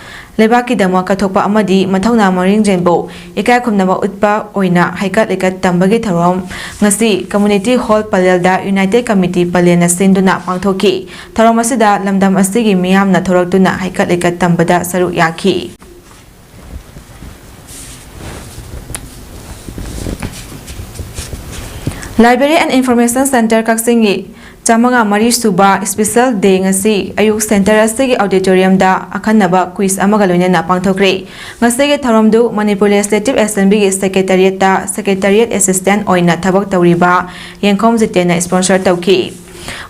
ꯂꯩꯕꯥꯛꯀꯤꯗꯃꯛ ꯀꯠꯊꯣꯛꯄ ꯑꯃꯗꯤ ꯃꯊꯧꯅꯥ ꯃꯔꯤꯡꯖꯦꯜꯕꯨ ꯏꯀꯥꯏ ꯈꯨꯝꯅꯕ ꯎꯠꯄ ꯑꯣꯏꯅ ꯍꯩꯀꯠ ꯂꯩꯀꯠ ꯇꯝꯕꯒꯤ ꯊꯧꯔꯝ ꯉꯁꯤ ꯀꯝꯃ꯭ꯌꯨꯅꯤꯇꯤ ꯍꯣꯜ ꯄꯂꯦꯜꯗ ꯌꯨꯅꯥꯏꯇꯦꯗ ꯀꯝꯃꯤꯇꯤ ꯄꯂꯦꯜꯅ ꯁꯤꯟꯗꯨꯅ ꯄꯥꯡꯊꯣꯛꯈꯤ꯫ ꯊꯧꯔꯝ ꯑꯁꯤꯗ ꯂꯝꯗꯝ ꯑꯁꯤꯒꯤ ꯃꯤꯌꯥꯝꯅ ꯊꯣꯔꯛꯇꯨꯅ ꯍꯩꯀꯠ ꯂꯩꯀꯠ ꯇꯝꯕꯗ ꯁꯔꯨꯛ ꯌꯥꯈꯤ꯫ Library and Information Centre ꯀꯛꯆꯤꯡꯒꯤ ꯆꯥꯃꯉꯥ ꯃꯔꯤ ꯁꯨꯕ Special Day ꯉꯁꯤ ꯑꯌꯨꯛ centre ꯑꯁꯤꯒꯤ auditoriumꯗ ꯑꯈꯟꯅꯕ quiz ꯑꯃꯒ ꯂꯣꯏꯅꯅ ꯄꯥꯡꯊꯣꯛꯈ꯭ꯔꯦ꯫ ꯉꯁꯤꯒꯤ ꯊꯧꯔꯝꯗꯨ ꯃꯅꯤꯄꯨꯔ Legislative Assemblyꯒꯤ Secretariatꯇ Secretariat Assistant ꯑꯣꯏꯅ ꯊꯕꯛ ꯇꯧꯔꯤꯕ ꯌꯦꯡꯈꯣꯝ ꯖꯤꯇꯦꯟꯅ sponsor ꯇꯧꯈꯤ꯫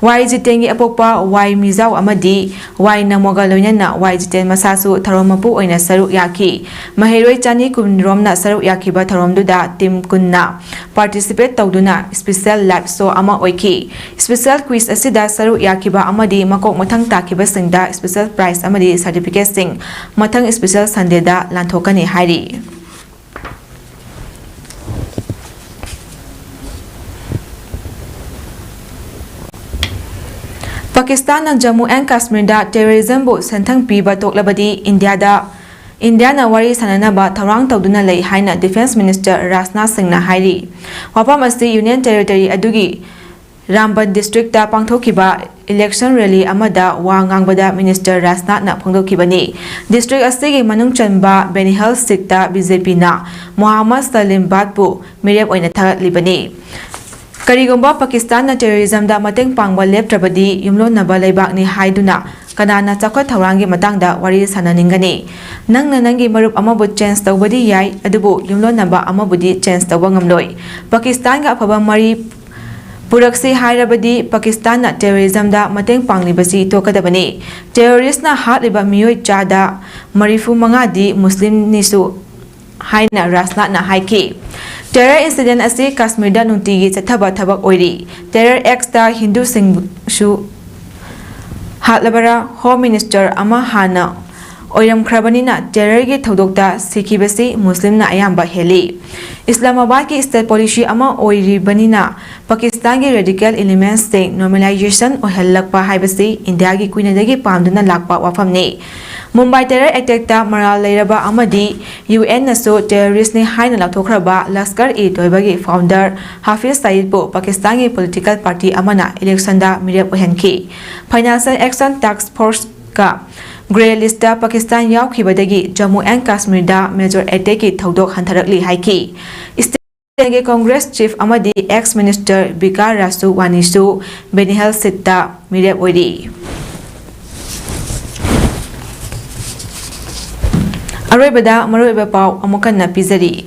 ꯋꯥꯏ ꯖꯤꯇꯦꯟꯒꯤ ꯑꯄꯣꯛꯄ ꯋꯥꯏ ꯃꯤꯖꯥꯎ ꯑꯃꯗꯤ ꯋꯥꯏ ꯅꯃꯣꯒ ꯂꯣꯏꯅꯅ ꯋꯥꯏ ꯖꯤꯇꯦꯟ ꯃꯁꯥꯁꯨ ꯊꯧꯔꯝ ꯃꯄꯨ ꯑꯣꯏꯅ ꯁꯔꯨꯛ ꯌꯥꯈꯤ꯫ ꯃꯍꯩꯔꯣꯏ ꯆꯅꯤ ꯀꯨꯟ ꯔꯣꯝꯅ ꯁꯔꯨꯛ ꯌꯥꯈꯤꯕ ꯊꯧꯔꯝꯗꯨꯗ team ꯀꯨꯟꯅ participate ꯇꯧꯗꯨꯅ special live show ꯑꯃ ꯑꯣꯏꯈꯤ꯫ Special quiz ꯑꯁꯤꯗ ꯁꯔꯨꯛ ꯌꯥꯈꯤꯕ ꯑꯃꯗꯤ ꯃꯀꯣꯛ ꯃꯊꯪ ꯇꯥꯈꯤꯕꯁꯤꯡꯗ special prize ꯑꯃꯗꯤ certificateꯁꯤꯡ ꯃꯊꯪ Special Sundayꯗ ꯂꯥꯟꯊꯣꯛꯀꯅꯤ ꯍꯥꯏꯔꯤ꯫ ꯄꯥꯀꯤꯁꯇꯥꯟꯅ ꯖꯝꯃꯨ ꯑꯦꯟ ꯀꯥꯁꯃꯤꯔꯗ terrorismꯕꯨ ꯁꯦꯟꯊꯪ ꯄꯤꯕ ꯇꯣꯛꯂꯕꯗꯤ ꯏꯟꯗꯤꯌꯥꯗ, ꯏꯟꯗꯤꯌꯥꯅ ꯋꯥꯔꯤ ꯁꯥꯅꯅꯕ ꯊꯧꯔꯥꯡ ꯇꯧꯗꯨꯅ ꯂꯩ ꯍꯥꯏꯅ Defence Minister ꯔꯥꯖꯅꯥꯊ ꯁꯤꯡꯅ ꯍꯥꯏꯔꯤ꯫ ꯋꯥꯐꯝ ꯑꯁꯤ Union Territory ꯑꯗꯨꯒꯤ ꯔꯥꯝꯕꯟ districtꯇ ꯄꯥꯡꯊꯣꯛꯈꯤꯕ election rally ꯑꯃꯗ ꯋꯥ ꯉꯥꯡꯕꯗ Minister ꯔꯥꯖꯅꯥꯊꯅ ꯐꯣꯡꯗꯣꯛꯈꯤꯕꯅꯤ꯫ District ꯑꯁꯤꯒꯤ ꯃꯅꯨꯡ ꯆꯟꯕ ꯕꯦꯅꯤꯍꯥꯜ seatꯇ BJPꯅ ꯃꯣꯍꯥꯝꯃꯗ ꯁꯂꯤꯝ ꯕꯥꯠꯄꯨ ꯃꯤꯔꯦꯞ ꯑꯣꯏꯅ ꯊꯥꯒꯠꯂꯤꯕꯅꯤ꯫ ꯀꯔꯤꯒꯨꯝꯕ ꯄꯥꯀꯤꯁꯇꯥꯟꯅ terrorismꯗ ꯃꯇꯦꯡ ꯄꯥꯡꯕ ꯂꯦꯞꯇ꯭ꯔꯕꯗꯤ ꯌꯨꯝꯂꯣꯟꯅꯕ ꯂꯩꯕꯥꯛꯅꯤ ꯍꯥꯏꯗꯨꯅ ꯀꯅꯥꯅ ꯆꯥꯎꯈꯠ ꯊꯧꯔꯥꯡꯒꯤ ꯃꯇꯥꯡꯗ ꯋꯥꯔꯤ ꯁꯥꯅꯅꯤꯡꯒꯅꯤ? ꯅꯪꯅ ꯅꯪꯒꯤ ꯃꯔꯨꯞ ꯑꯃꯕꯨ change ꯇꯧꯕꯗꯤ ꯌꯥꯏ, ꯑꯗꯨꯕꯨ ꯌꯨꯝꯂꯣꯟꯅꯕ ꯑꯃꯕꯨꯗꯤ change ꯇꯧꯕ ꯉꯝꯂꯣꯏ꯫ ꯄꯥꯀꯤꯁꯇꯥꯟꯒ ꯑꯐꯕ ꯃꯔꯤ ꯄꯨꯔꯛꯁꯤ ꯍꯥꯏꯔꯕꯗꯤ ꯄꯥꯀꯤꯁꯇꯥꯟꯅ terrorismꯗ ꯃꯇꯦꯡ ꯄꯥꯡꯂꯤꯕꯁꯤ ꯇꯣꯛꯀꯗꯕꯅꯤ꯫ Terroristꯅ ꯍꯥꯠꯂꯤꯕ ꯃꯤꯑꯣꯏ ꯆꯥꯗ ꯃꯔꯤꯐꯨ ꯃꯉꯥꯗꯤ ꯃꯨꯁꯂꯤꯝꯅꯤꯁꯨ꯫ ꯍꯥꯏꯅ ꯔꯥꯖꯅꯥꯊꯅ ꯍꯥꯏꯈꯤ꯫ Terror incident ꯑꯁꯤ ꯀꯥꯁꯃꯤꯔꯗ ꯅꯨꯡꯇꯤꯒꯤ ꯆꯠꯊꯕ ꯊꯕꯛ ꯑꯣꯏꯔꯤ꯫ Terror actꯇ ꯍꯤꯟꯗꯨꯁꯤꯡꯁꯨ ꯍꯥꯠꯂꯕꯔꯥ? Home Minister ꯑꯃ ꯍꯥꯟꯅ ꯑꯣꯏꯔꯝꯈ꯭ꯔꯕꯅꯤꯅ terrorꯒꯤ ꯊꯧꯗꯣꯛꯇ ꯁꯤꯈꯤꯕꯁꯤ ꯃꯨꯁꯂꯤꯝꯅ ꯑꯌꯥꯝꯕ ꯍꯦꯜꯂꯤ꯫ ꯏꯁꯂꯥꯃꯥꯕꯥꯗꯀꯤ state policy ꯑꯃ ꯑꯣꯏꯔꯤꯕꯅꯤꯅ ꯄꯥꯀꯤꯁꯇꯥꯟꯒꯤ radical elementsꯁꯤꯡ normalization ꯑꯣꯏꯍꯜꯂꯛꯄ ꯍꯥꯏꯕꯁꯤ ꯏꯟꯗꯤꯌꯥꯒꯤ ꯀꯨꯏꯅꯗꯒꯤ ꯄꯥꯝꯗꯨꯅ ꯂꯥꯛꯄ ꯋꯥꯐꯝꯅꯤ꯫ ꯃꯨꯝꯕꯥꯏ terror attackꯇ ꯃꯔꯥꯜ ꯂꯩꯔꯕ ꯑꯃꯗꯤ UNꯅꯁꯨ terroristꯅꯤ ꯍꯥꯏꯅ ꯂꯥꯎꯊꯣꯛꯈ꯭ꯔꯕ ꯂꯁꯀꯔ-ꯏ-ꯇꯣꯏꯕꯥꯒꯤ founder ꯍꯥꯐꯤꯖ ꯁꯌꯤꯗꯄꯨ ꯄꯥꯀꯤꯁꯇꯥꯟꯒꯤ political party ꯑꯃꯅ electionꯗ ꯃꯤꯔꯦꯞ ꯑꯣꯏꯍꯟꯈꯤ꯫ Financial Action Task Forceꯀ grey listꯇ Pakistan ꯌꯥꯎꯈꯤꯕꯗꯒꯤ Jammu and ꯀꯥꯁꯃꯤꯔꯗ major attackꯀꯤ ꯊꯧꯗꯣꯛ ꯍꯟꯊꯔꯛꯂꯤ ꯍꯥꯏꯈꯤ꯫ Stateꯀꯤ Congress chief ꯑꯃꯗꯤ ex minister ꯕꯤꯀꯥ ꯔꯥꯁꯨ ꯋꯥꯅꯤꯁꯨ ꯕꯦꯅꯤꯍꯜ seatꯇ ꯃꯤꯔꯦꯞ ꯑꯣꯏꯔꯤ꯫ ꯑꯔꯣꯏꯕꯗ ꯃꯔꯨꯑꯣꯏꯕ ꯄꯥꯎ ꯑꯃꯨꯛ ꯍꯟꯅ ꯄꯤꯖꯔꯤ꯫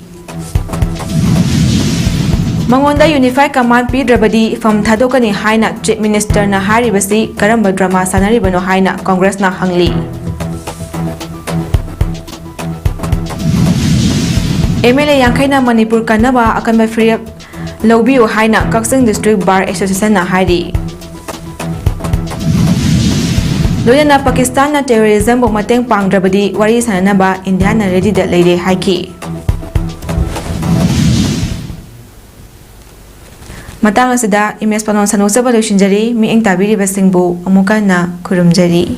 ꯃꯉꯣꯟꯗ unified command ꯄꯤꯗ꯭ꯔꯕꯗꯤ ꯐꯝ ꯊꯥꯗꯣꯛꯀꯅꯤ ꯍꯥꯏꯅ Chief Ministerꯅ ꯍꯥꯏꯔꯤꯕꯁꯤ ꯀꯔꯝꯕ drama ꯁꯥꯟꯅꯔꯤꯕꯅꯣ ꯍꯥꯏꯅ Congressꯅ ꯍꯪꯂꯤ꯫ MLA ꯌꯥꯡꯈꯩꯅ ꯃꯅꯤꯄꯨꯔ ꯀꯟꯅꯕ ꯑꯀꯟꯕ ꯐꯤꯔꯦꯞ ꯂꯧꯕꯤꯌꯨ ꯍꯥꯏꯅ ꯀꯛꯆꯤꯡ District Bar Associationꯅ ꯍꯥꯏꯔꯤ꯫ ꯂꯣꯏꯅꯅ ꯄꯥꯀꯤꯁꯇꯥꯟꯅ terrorismꯕꯨ ꯃꯇꯦꯡ ꯄꯥꯡꯗ꯭ꯔꯕꯗꯤ ꯋꯥꯔꯤ ꯁꯥꯟꯅꯅꯕ ꯏꯟꯗꯤꯌꯥꯅ readyꯗ ꯂꯩꯔꯦ ꯍꯥꯏꯈꯤ꯫ ꯃꯇꯥꯡ ꯑꯁꯤꯗ ꯏꯃꯦꯖ ꯄꯥꯎꯅ ꯁꯟꯗꯣꯛꯆꯕ ꯂꯣꯏꯁꯤꯟꯖꯔꯤ꯫ ꯃꯤꯠꯌꯦꯡ ꯇꯥꯕꯤꯔꯤꯕꯁꯤꯡꯕꯨ ꯑꯃꯨꯛ ꯍꯟꯅ ꯈꯨꯔꯨꯝꯖꯔꯤ꯫